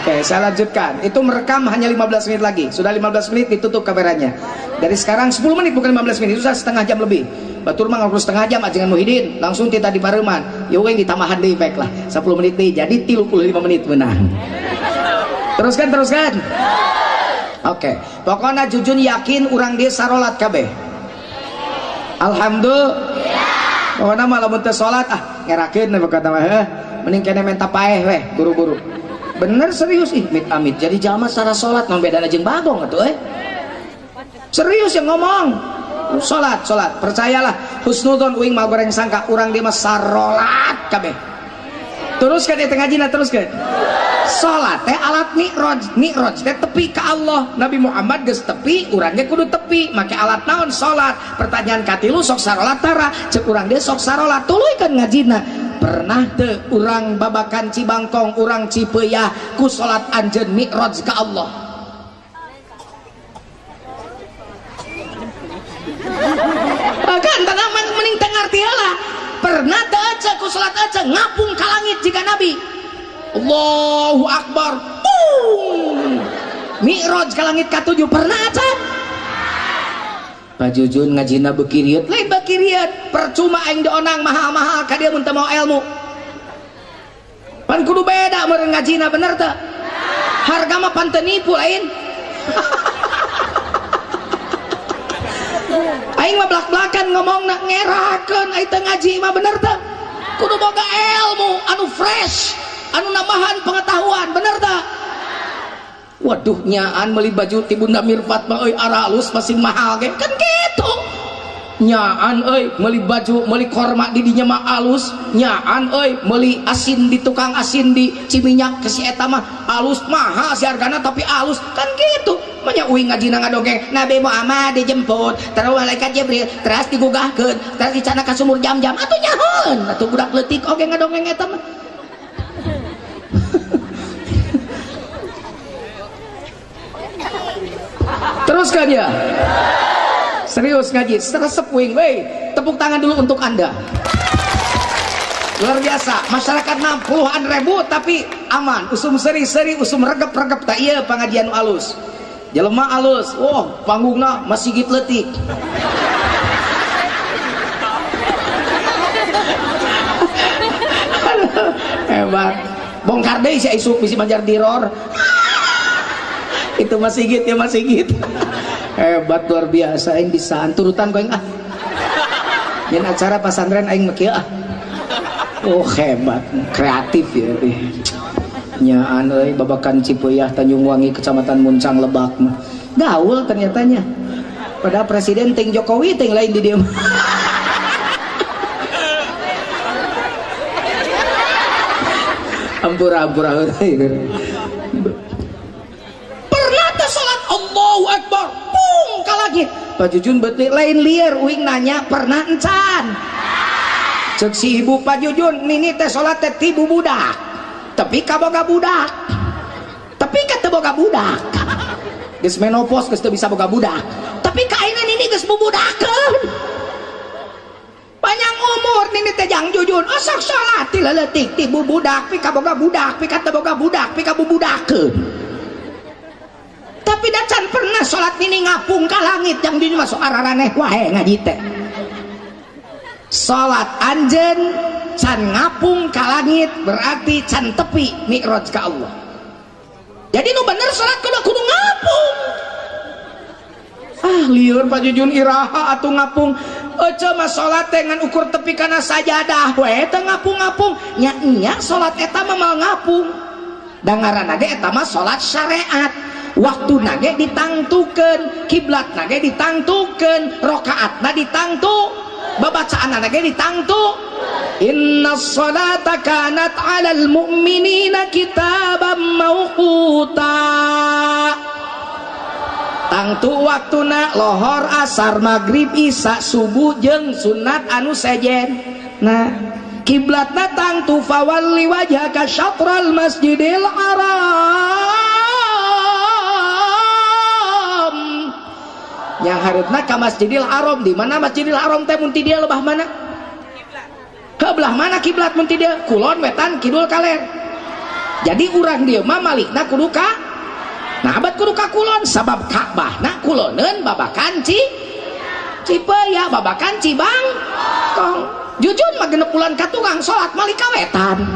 Oke, saya lanjutkan. Itu merekam hanya 15 menit lagi. Sudah 15 menit ditutup kameranya. Dari sekarang 10 menit bukan 15 menit, itu sudah setengah jam lebih. Batur mah ngobrol setengah jam ajengan Muhyiddin, langsung kita di pareman. Ya we ditambahan deui baiklah. 10 menit deui jadi 35 menit menang. Teruskan, teruskan. Oke, pokoknya Jujun yakin urang dia sarolat kabeh. Alhamdulillah. Pokoknya mah lamun teu salat ah ngerakeun we kata mah heuh, mending kene menta paeh weh buru-buru. Bener serius ih mit amit jadi jalma secara salat naon bedana jeung bagong atuh euy. Serius yang ngomong. Salat, salat, percayalah husnudon uing mal goreng sangka urang dia mah sarolat kabeh. Teruskan eta ngajina teruskan. Salat teh alat mi'raj, mi'raj teh tepi ka Allah. Nabi Muhammad geus tepi, urang ge kudu tepi make alat naon salat. Pertanyaan katilu sok sarolat tara, ceuk urang dia sok sarolat tuluykeun ngajina. Pernah teu urang babakan Cibangkong, urang Cipeuya ku salat anjeun mi'raj ka Allah? Kan tanah mending teu ngarti heula. Pernah teu aja ku salat aja ngapung ka langit jika Nabi. Allahu Akbar. Boom. Mi'raj ka langit ka-7 pernah aja. Pak Jujun ngajina beuki rieut, lain beuki rieut. Percuma aing dionang mahal-mahal ka dieu mun teu mau ilmu. Pan kudu beda meureun ngajina bener teu? Harga mah pan teu nipu lain. Aing mah blak-blakan ngomongna ngerakeun aing teu ngaji mah bener teu? Kudu boga ilmu anu fresh, anu nambahan pengetahuan, bener teu? Waduh nyaan meuli baju ti Bunda Mirfat mah euy aralus masih mahal ge kan kitu. Nyaan euy meuli baju meuli korma di dinya mah alus, nyaan euy meuli asin di tukang asin di Ciminyak ke si eta mah alus mahal si hargana tapi alus kan kitu. Manya uing ngajina ngadongeng Nabi Muhammad dijemput terus malaikat Jibril terus digugahkeun terus dicana ka sumur jam-jam atuh nyaheun atuh budak leutik oge ngadongeng eta mah. Teruskan ya. Serius ngaji, resep wing, wey. Tepuk tangan dulu untuk Anda. Luar biasa, masyarakat 60-an ribu tapi aman, usum seri-seri, usum regep-regep tak iya pengajian alus. Jelema alus, wah panggungna masih git leutik. Hebat. Bongkar deui si isuk bisi manjar diror. Itu masih git ya masih git. Hebat luar biasa aing bisa turutan ku aing ah. Nyen acara pasantren aing mah kieu ah. Oh hebat, kreatif ya. Nyaan euy babakan Cipeuah Tanjung Wangi Kecamatan Muncang Lebak mah. Gaul ternyatanya. Padahal presiden ting Jokowi ting lain di dieu. Ampura ampura. Pernah teh salat Allahu Akbar, pung ka langit. Pak Jujun betul lain liar uing nanya pernah encan. Cek si ibu Pak Jujun nini teh salat teh tibu budak. Tapi kaboga budak. Tapi ka teu boga budak. Geus menopause geus teu bisa boga budak. Tapi ka ayeuna nini geus bubudakeun. Panjang umur nini teh jang Jujun osok salat ti leutik ti bubudak pi kaboga budak pi ka teu boga budak pi ka bubudakeun. Tapi da can pernah salat nini ngapung ka langit jang Jujun masuk araraneh wae ngaji teh. Salat anjeun can ngapung ka langit berarti can tepi mi'raj ka Allah. Jadi nu bener salat kudu ngapung. Ah lieur Pak Jujun iraha atuh ngapung. Ece mah salat teh ngan ukur tepi kana sajadah we teu ngapung-ngapung. Nya nya salat eta mah moal ngapung. Da ngaranna ge eta mah salat syariat. Waktuna ge ditangtukeun, kiblatna ge ditangtukeun, rakaatna ditangtu, babacaanna ge ditangtu. Inna sholata kanat 'alal mu'minina kitaban mawquta. Tangtu waktuna lohor asar maghrib isya subuh jeung sunat anu sejen. Nah, kiblatna tangtu fawalli wajhaka syatral masjidil haram. Yang hareupeuna ka Masjidil Haram. Di mana Masjidil Haram teh mun ti dieu lebah mana? Ke belah mana kiblat mun ti dieu? Kulon wetan kidul kaler. Jadi urang dieu mah malikna kudu ka nah abad kudu ka kulon sabab Ka'bahna kuloneun babakan Cipeuah babakan Cibang Kong. Jujun mah genep bulan ka tukang salat malik ka wetan.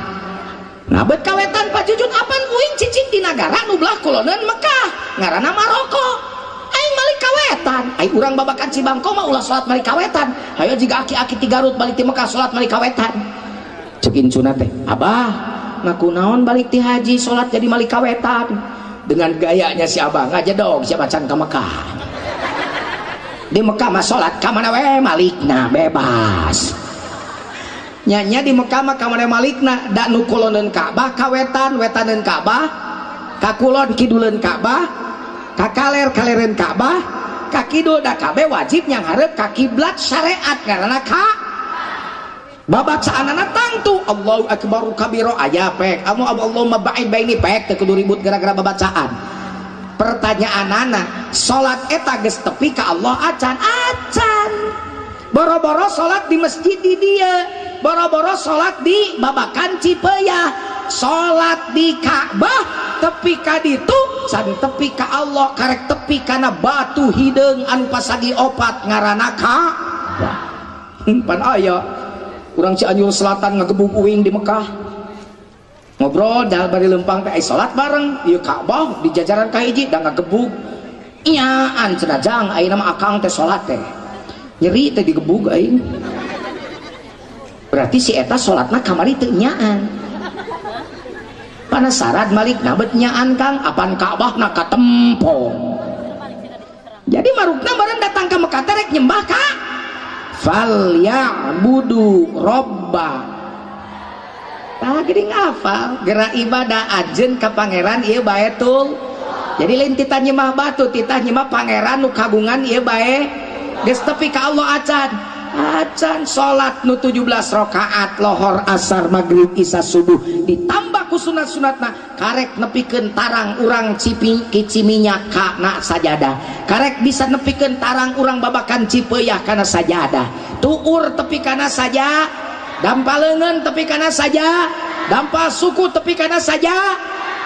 Nah abad ka wetan Pak Jujun apan uing cicing di nagara nu belah kuloneun Mekah ngaranna Maroko. Aing malik ka wetan. Aing urang babakan Cibangkong mah ulah salat malik ka wetan. Hayo jiga aki-aki ti Garut balik ti Mekah salat malik ka wetan. Ceuk incuna teh, "Abah, ngaku naon balik ti haji salat jadi malik ka wetan?" Dengan gayanya si abah ngajedog siapa can ka Mekah. Di Mekah mah salat ka mana we malikna bebas. Nya-nya di Mekah mah ka mana malikna da nu kuloneun Ka'bah ka wetan, wetaneun Ka'bah, ka kulon kiduleun Ka'bah, ka kaler kalereun Ka'bah, ka kidul da kabeh wajib nyanghareup ka kiblat syariat ngaranna ka babacaanana tangtu Allahu akbar kabira aya pek amu Allahumma ba'id baini pek teu kudu ribut gara-gara babacaan. Pertanyaanana salat eta geus tepi ka Allah acan acan. Boro-boro salat di masjid di dieu, boro-boro salat di babakan Cipeuah, salat di Ka'bah tepi ka ditu can tepi ka Allah karek tepi kana batu hideung anu pasagi opat ngaranna Ka'bah. Pan aya urang Cianjur Selatan ngagebug uing di Mekah ngobrol dah bari lempang teh salat bareng ieu Ka'bah di jajaran kahiji da ngagebug nyaan cenah jang ayeuna mah akang teh salat teh nyeri teh digebug aing. Berarti si eta salatna kamari teu nyaan. Penasaran malik nabet nyaan kang apan Ka'bah na katempo. Jadi marukna bareng datang ke Mekah teh rek nyembah ka fal ya'budu robba. Tah geuning hafal gerak ibadah ajeun ka pangeran ieu baetul. Jadi lain titah nyembah batu, titah nyembah pangeran nu kagungan ieu bae. Geus tepi ka Allah acan. Acan salat nu 17 rakaat lohor asar maghrib isya subuh ditambah ku sunat-sunatna karek nepikeun tarang urang ciminya kana sajadah, karek bisa nepikeun tarang urang babakan Cipeuah kana sajadah, tuur tepi kana saja Dampal leungeun tepi kana saja, dampal suku tepi kana saja,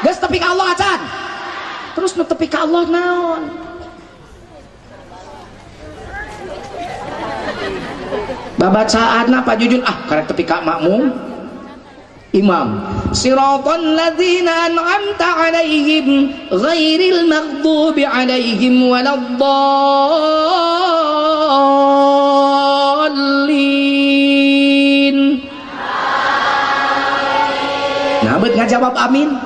geus tepi ka Allah acan. Terus nu tepi ka Allah naon? Babacaanna Pak Jujun ah karek tepi ka makmum imam. Siratal ladzina an'amta 'alaihim ghairil maghdubi 'alaihim waladdallin. Nah bet ngajawab amin.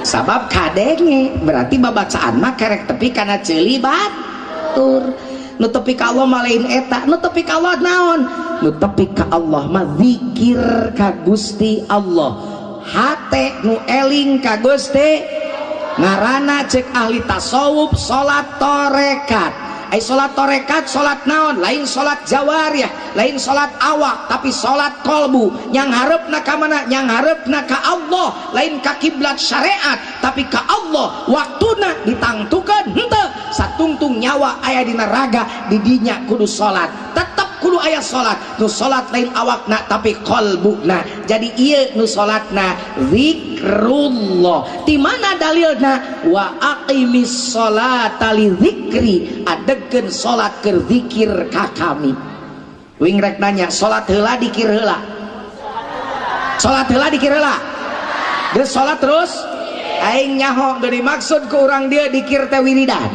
Sabab kadenge berarti babacaan mah kerek tepi kana ceuli batur. Nu tepi ka Allah mah lain eta, nu tepi ka Allah naon? Nu tepi ka Allah mah zikir ka Gusti Allah. Hate nu eling ka Gusti ngaranna cek ahli tasawuf salat tarekat. Ai salat tarekat salat naon? Lain salat jawariyah, lain salat awak, tapi salat kolbu. Yang harepna ka mana? Yang harepna ka Allah, lain ka kiblat syariat, tapi ka Allah. Waktuna ditangtukeun henteu satungtung nyawa aya dina raga di dinya kudu salat. Tetep kudu aya salat. Nu salat lain awakna tapi kolbuna. Jadi ieu nu salatna zikrullah. Di mana dalilna? Wa aqimis sholata li zikri. Adegkeun salat keur zikir ka kami. Wing rek nanya, salat heula dikir heula? Salat heula dikir heula? Geus salat terus aing nyaho geus dimaksud ku urang dieu dikir teh wiridan.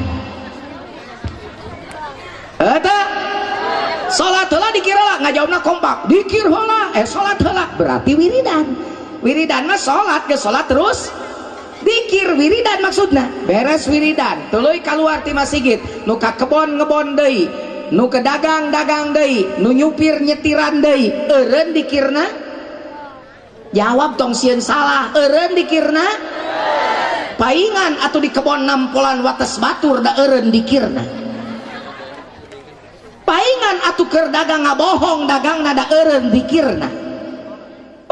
Eta salat heula dikir heula ngajawabna kompak. Dikir heula, salat heula berarti wiridan. Wiridan mah salat geus salat terus dikir wiridan maksudna. Beres wiridan tuluy kaluar ti masjid, nu ka kebon ngebon deui, nu ke dagang dagang deui, nu nyupir nyetiran deui, eureun dikirna? Jawab tong sieun salah, eureun dikirna? Paingan atuh di kebon nampolan wates batur da eureun dikirna. Paingan atuh keur dagang ngabohong dagangna da eureun dikirna.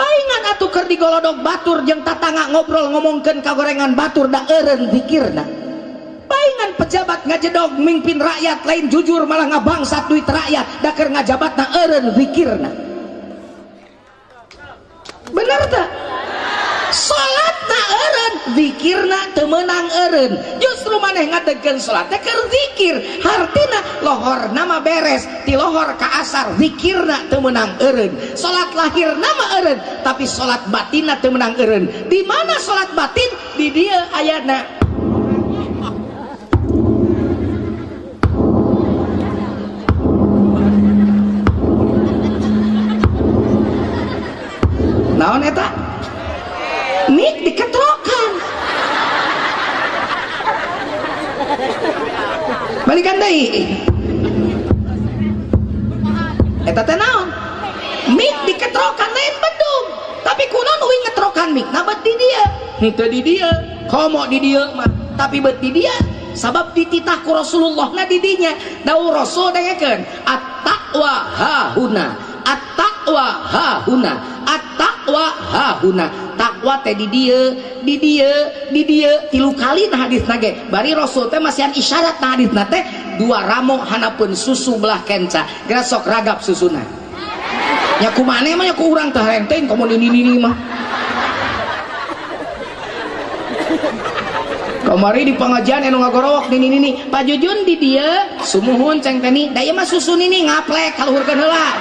Paingan atuh keur digolodog batur jeung tatangga ngobrol ngomongkeun kagorengan batur da eureun zikirna. Paingan pejabat ngajedog mimpin rakyat lain jujur malah ngabangsat duit rakyat da keur ngajabatna eureun zikirna. Bener teu? Salatna eureun, zikirna teu meunang eureun. Justru maneh ngadegkeun salat teh keur zikir, hartina lohor nama beres, ti lohor ka asar zikirna teu meunang eureun. Salat lahir nama eureun, tapi salat batinna teu meunang eureun. Di mana salat batin? Di dieu ayana. Naon eta? Mik diketrokan. Balikan deui. Eta teh naon? Mik diketrokan lain bedung. Tapi kunaon uing ngetrokan mik? Nah bet di dieu. Henteu di dieu. Komo di dieu mah, tapi bet di dieu. Sabab dititah ku Rasulullah na di dinya. Dawuh Rasul dengekeun, at-taqwa hahuna. At-taqwa hahuna. At-taqwa hahuna. Takwa teh di dieu, di dieu, di dieu tilu kali nah hadisna ge. Bari Rasul teh masihan isyarat nah hadisna teh dua ramo hanapeun susu belah kenca. Geura sok ragap susuna. Nya kumaneh mah nya ku urang teh hayang teh komo nini-nini mah. Kamari di pengajian anu ngagorowok nini-nini, Pak Jujun di dieu sumuhun ceng teh ni, da ieu mah susu nini ngaplek kaluhurkeun heula.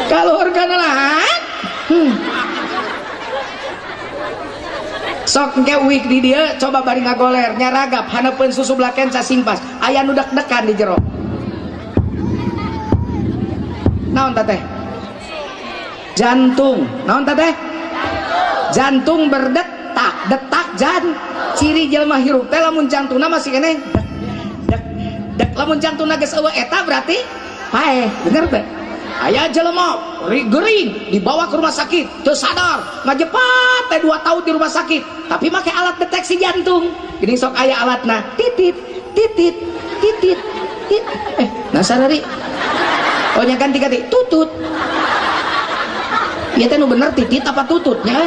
Kaluhurkeun heula. Sok engke uik di dieu coba bari ngagoler nyaragap haneupeun susu belah kenca simpas, aya nu deg-degan di jero. Naon teh? Jantung. Naon teh? Jantung berdetak, detak jan. Ciri jelema hirup teh lamun jantungna masih keneh dek dek dek, lamun jantungna geus eueuh eta berarti paeh, bener teh? Aya jelema gering dibawa ke rumah sakit, teu sadar, ngajepat teh 2 tahun di rumah sakit, tapi make alat deteksi jantung. Geuning sok aya alatna, titit titit titit tit. Nasarari. Oh nya ganti-ganti, tutut. Ieu teh nu bener titit apa tututnya?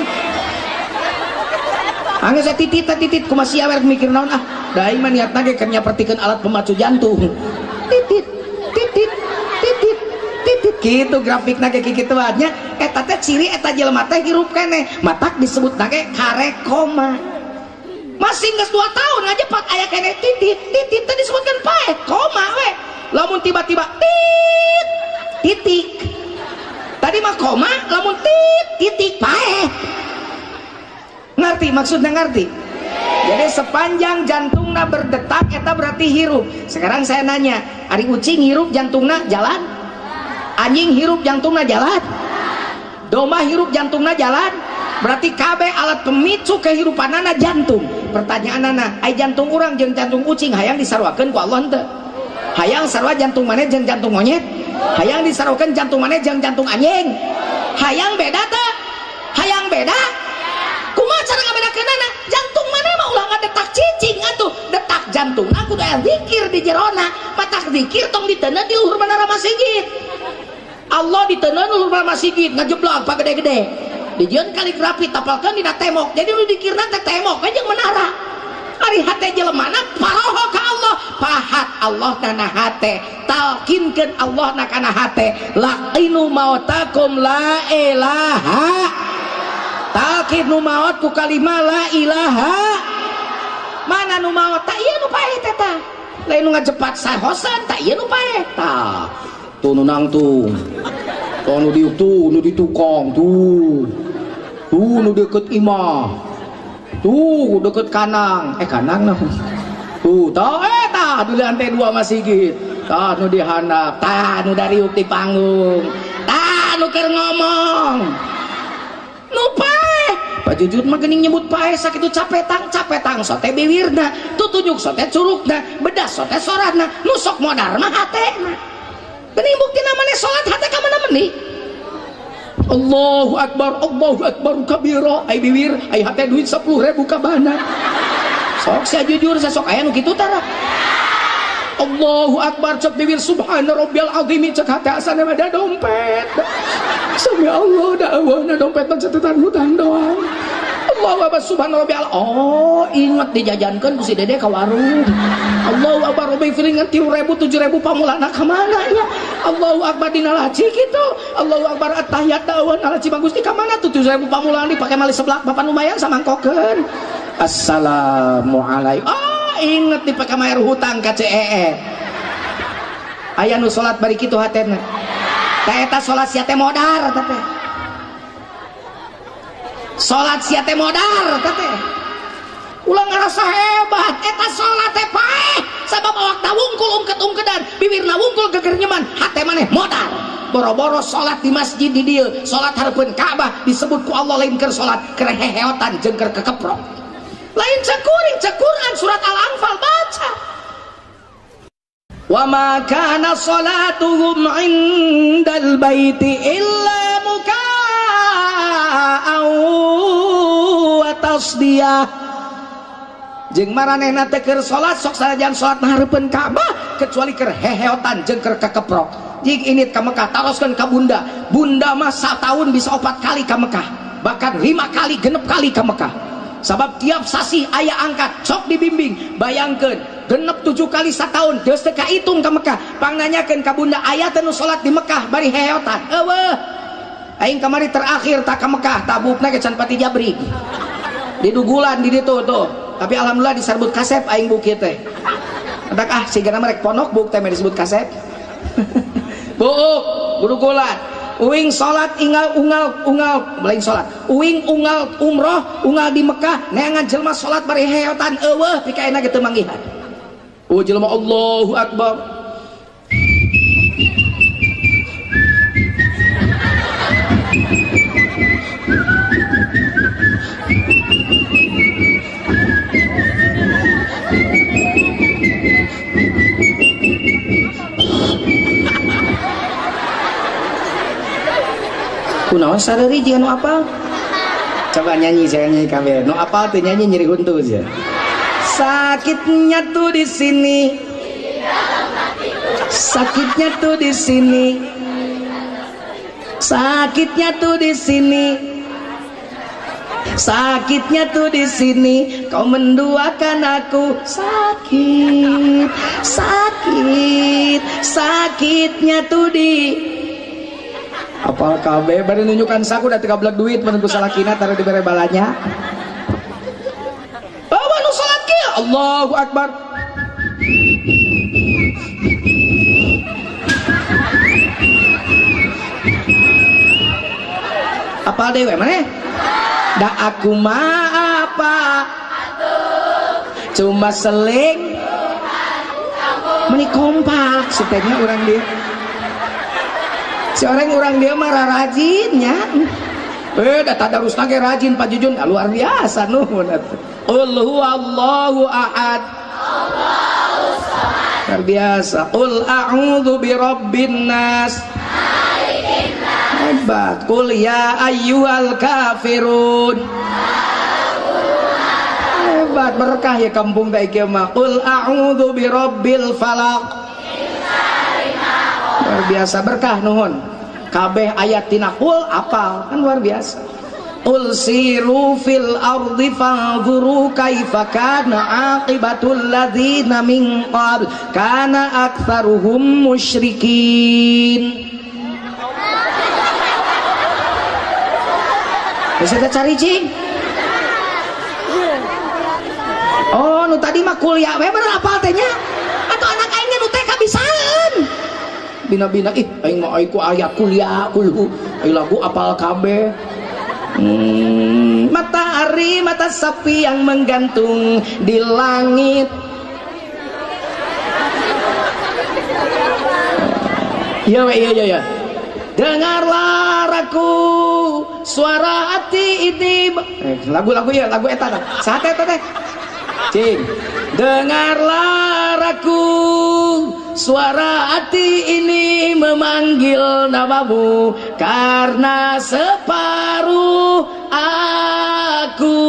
Anggeus saya titit titit kumaha sia werek mikir naon ah. Da aing mah niatna ge keur nyapertikeun alat pemacu jantung. Titit titit titit titit kitu grafikna ge kikituan nya. Eta teh ciri eta jelema teh hirup keneh. Matak disebutna ge karek koma. Masih geus 2 tahun ngajepat aya keneh titit titit teh disebutkeun paeh koma we. Lamun tiba-tiba tit titik. Tadi mah koma, lamun tit titik paeh. Ngerti maksudnya ngerti? Jadi sepanjang jantungna berdetak eta berarti hirup. Sekarang saya nanya, ari ucing hirup jantungna jalan? Anjing hirup jantungna jalan? Domba hirup jantungna jalan? Berarti kabeh alat pemicu kehirupanana jantung. Pertanyaanana, ai jantung urang jeung jantung ucing hayang disaruakeun ku Allah henteu? Hayang sarua jantung maneh jeung jantung monyet? Hayang disaruakeun jantung maneh jeung jantung anjing? Hayang beda teu? Hayang beda? Kumaha cara ngabedakeunana? Jantung maneh mah ulah ngadetak cicing atuh. Detak jantungna kudu aya zikir di jerona. Matak zikir tong diteuneu di luhur menara masjid. Allah diteuneu luhur menara masjid ngajeblak pagede-gede. Dijieun kaligrafi tapalkeun dina tembok. Jadi nu dikirna teh tembok we jeung menara. Ari hate jelemana paroho ka Allah, pahat Allah na hate, talkinkeun Allah na kana hate. Laqinu mautakum la ilaha. Talkin nu maot ku kalima la ilaha. Mana nu maot? Tak ieu nu paeh teh tah. Lain nu ngajepat sahosan tak ieu nu paeh. Tah, tuh nu nangtung. Tuh nu diuk tuh, nu di tukang tuh. Tuh nu deket imah. Tuh deket kanang, kanang nah. Tuh, tah tah di lantai 2 masjid. Tah nu di handap, tah nu dariuk di panggung. Tah nu keur ngomong. Nu paeh. Pak Jujur mah geuning nyebut paeh sakitu capetang sote biwirna, tutunjuk sote curugna, bedas sote sorana, nu sok modar mah hatena. Geuning buktina maneh salat hate ka mana meni? Allahu akbar kabira, ai biwir, ai hate duit 10.000 kabana. Sok sia jujur, sok aya nu kitu tara. Allahu akbar cek bibir subhana rabbiyal azim cek hate asana mah da dompet. Sami Allah da eueuhna dompet mah catatan hutang doang. Allahu akbar subhana rabbiyal. Oh, inget dijajankeun ku si Dede ka warung. Allahu akbar rabbi firingan 3.000 7.000 pamulana ka mana nya. Allahu akbar dina laci kitu. Allahu akbar attahiyat daeuna laci Bang Gusti ka mana tuh 7.000 pamulaan dipake mali seblak bapak lumayan samangkokeun. Assalamualaikum. Oh, inget dipake mayar hutang ka CEE. Aya nu salat bari kitu hatena. Tah eta salat sia teh modar teh. Salat sia teh modar teh. Ulah ngarasa hebat eta salat teh paeh sabab awakna wungkul ungket-ungkedan, bibirna wungkul geger nyeman, hate maneh modar. Boro-boro salat di masjid di dieu, salat hareupeun Ka'bah disebut ku Allah lain keur salat, keur heheotan jeung keur kekeprok. Lain cekuring cek Quran surat Al-Anfal baca. Wa ma kana salatuhum indal baiti illa muka'an wa tasdiyah. Jeung maranehna teh keur salat sok sanajan salat hareupeun Ka'bah kecuali keur heheotan jeung keur kekeprok. Jig init ka Mekah taroskeun ka bunda. Bunda mah sataun bisa 4 kali ka Mekah, bahkan 5 kali 6 kali ka Mekah. Sabab tiap sasih aya angkat sok dibimbing. Bayangkeun genep 7 kali sataun geus teu kaitung ka Mekah. Pangnanyakeun ka bunda aya teh nu salat di Mekah bari heheotan. Eueuh. Aing kamari terakhir tak ka Mekah tabukna ge can pati jabrik. Didugulan di ditu tuh. Tapi alhamdulillah disarbut kasep aing bukit teh. Entak ah sigana merek ponok buk teh disebut kasep. Buuk gurugulan. Uing salat ingal ungal ungal lain salat. Uing ungal umroh ungal di Mekah neangan jelema salat bari heotan eueuh pikaena ge teu manggihan. Oh jelema Allahu Akbar. Kunaon sareri jeung nu apal? Coba nyanyi, saya nyanyi kabeh. Nu apal teu nyanyi nyeri huntu sia. Sakitnya tuh di sini. Sakitnya tuh di sini. Sakitnya tuh di sini. Sakitnya tuh di sini, kau menduakan aku. Sakit, sakit, sakitnya tuh di apal kabeh bari nunjukan saku da 13 duit mun ku salakina taruh dibere balanya. Bawa nu salat kieu, Allahu Akbar. Apal dewe maneh? Da aku mah apa? Cuma seling meni kompak setenya urang dia. Si orang dia mah rajinnya. Da tadarusna ge rajin Pak Jujun, luar biasa nuhun atuh. Qul huwallahu ahad. Allahu samad. Luar biasa. Qul a'udzu birabbin nas. Hebat. Qul ya ayyuhal kafirun. Hebat, berkah ya kampung teh ieu mah. Qul a'udzu birabbil falaq. Luar biasa berkah nuhun. Kabeh ayat tina qul apal, kan luar biasa. Qul siru fil ardi fanzuru kaifa kana aqibatul ladzina min qabl kana aktsaruhum musyrikin. Bisa kita cari cing. Oh, nu tadi mah kuliah we bener apal teh nya. Atau anak aing nu TK bisaan. Bina-bina ih aing mah aing ku ayat kuliah kulhu, aing lagu apal kabeh. Matahari mata sapi yang menggantung di langit. Iya iya iya iya. Dengarlah aku suara hati ini. Lagu-lagu ya, lagu eta tah. Saha teh teh? Cing. Dengarlah aku suara hati ini memanggil namamu karena separuh aku.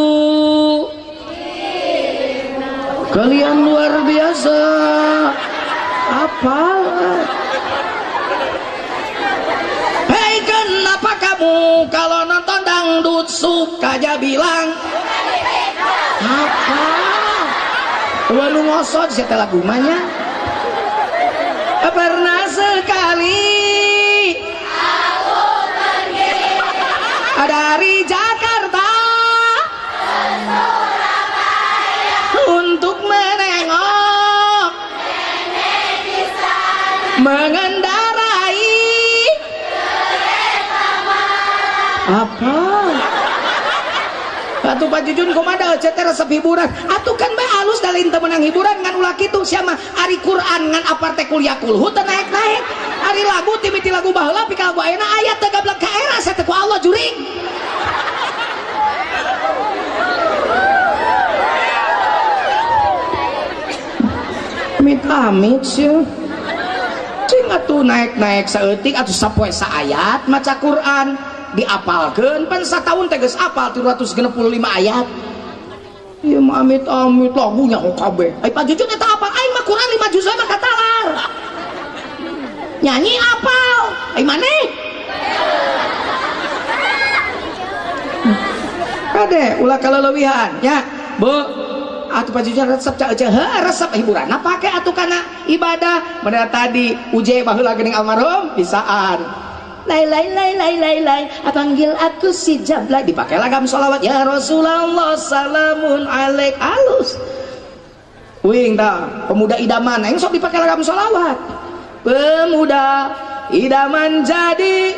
Kalian luar biasa. Apa? Kenapa kamu kalau nonton dangdut suka aja bilang apa? Walu ngosot sia teh lagu mah nya. Pernah sekali aku pergi dari Jakarta ke Surabaya untuk menengok nenek di sana mengendarai apa? Atuh Pak Jujun kumaha teh resep hiburan. Atuh kan bae alus da lain teu meunang hiburan ngan ulah kitu sia mah ari Quran ngan aparte kuliah kulhu teu naek-naek. Ari lagu timiti lagu baheula pika lagu ayeuna aya teu gablek ka era sia teh ku Allah juring. Amit-amit sia. Cing atuh naek-naek saeutik atuh sapoe saayat maca Quran. Diapalkeun pan sataun teh geus apal 365 ayat. Ieu mah amit-amit lagunya kok kabeh. Ai Pak Jujun eta apal aing mah Quran 5 juz mah katalar. Nyanyi apal. Ai maneh? Kade ulah kaleulewihan nya. Bu, atuh Pak Jujun resep ca euceuh, heuh resep hiburanna pake atuh kana ibadah. Bener tadi uje baheula geuning almarhum bisaan. Lai lai lai lai lai lai, panggil aku si Jablay, dipakai lagam sholawat ya Rasulullah salamun alaik alus. Wing dah pemuda idaman, aing sok dipakai lagam sholawat. Pemuda idaman jadi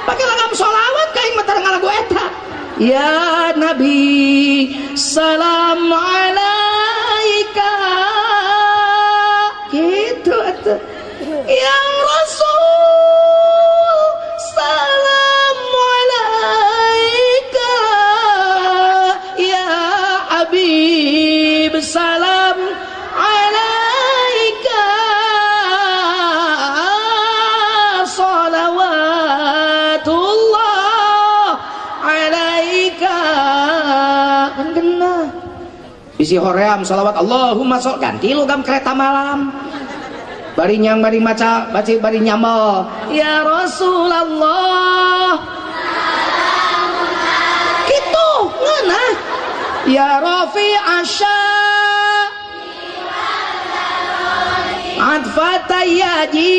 pakai lagam sholawat kaing mah tara ngalagu eta. Ya Nabi salam alaika gitu atuh. Ya Rasul salam alaika ya Habib salam alaika salawatullah alaika. Kan kena isi hoream salawat Allahumma sol ganti logam kereta malam bari nyang bari maca baca bari nyamel ya Rasulullah Ya Rafi Asya Adfatayaji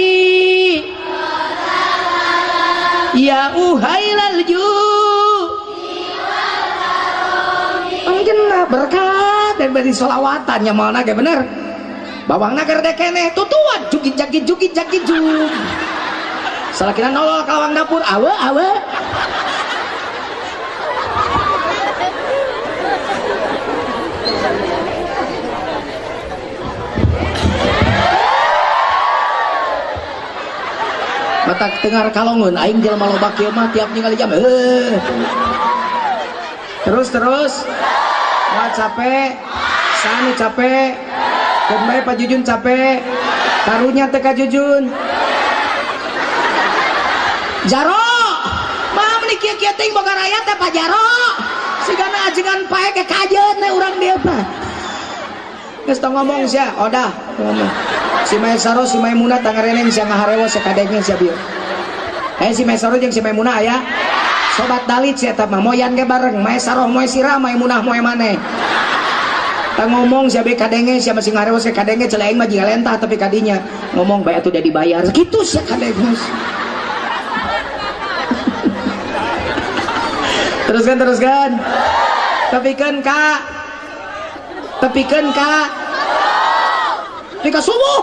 Ya uhailal ju. Mungkin berkat dan beri solawatan yang mana kayak bener. Bawangna gerde keneh tutuan jugit jagit jugit jagit jug. Salakina nolol ka lawang dapur awe awe. Mata tengar kalongeun aing jelema loba kieu mah tiap ningali jam heuh. Terus terus. Wah capek, sanu capek, keun bae Pak Jujun capek, karunya teh ka Jujun. Jaro, mah meuni kieu-kieu teuing boga raya teh Pak Jaro. Sigana ajengan pae ke kajeun teh urang dieu mah. Geus tong ngomong sia, odah ngomong. Si Maesaro si Maimunah tangareneng sia ngaharewo sakadenge sia bieu. Si Maesaro jeung si Maimunah aya. Sobat dalit sia eta mah moyan ge bareng, Maesaro moe sirah, Maimunah moe maneh. Tah ngomong sia be kadenge sia masih ngaharewo sakadenge ceuk aing mah jiga lentah tapi kadinya ngomong bae atuh udah dibayar. Kitu sia kadenge. Teruskan teruskan. Tepikeun ka. Tepikeun ka. Pika subuh.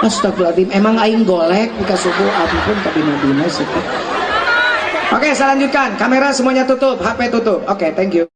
Astagfirullahaladzim, emang aing golek pika subuh ampun kabina-bina sih. Oke, saya lanjutkan. Kamera semuanya tutup, HP tutup. Oke, thank you.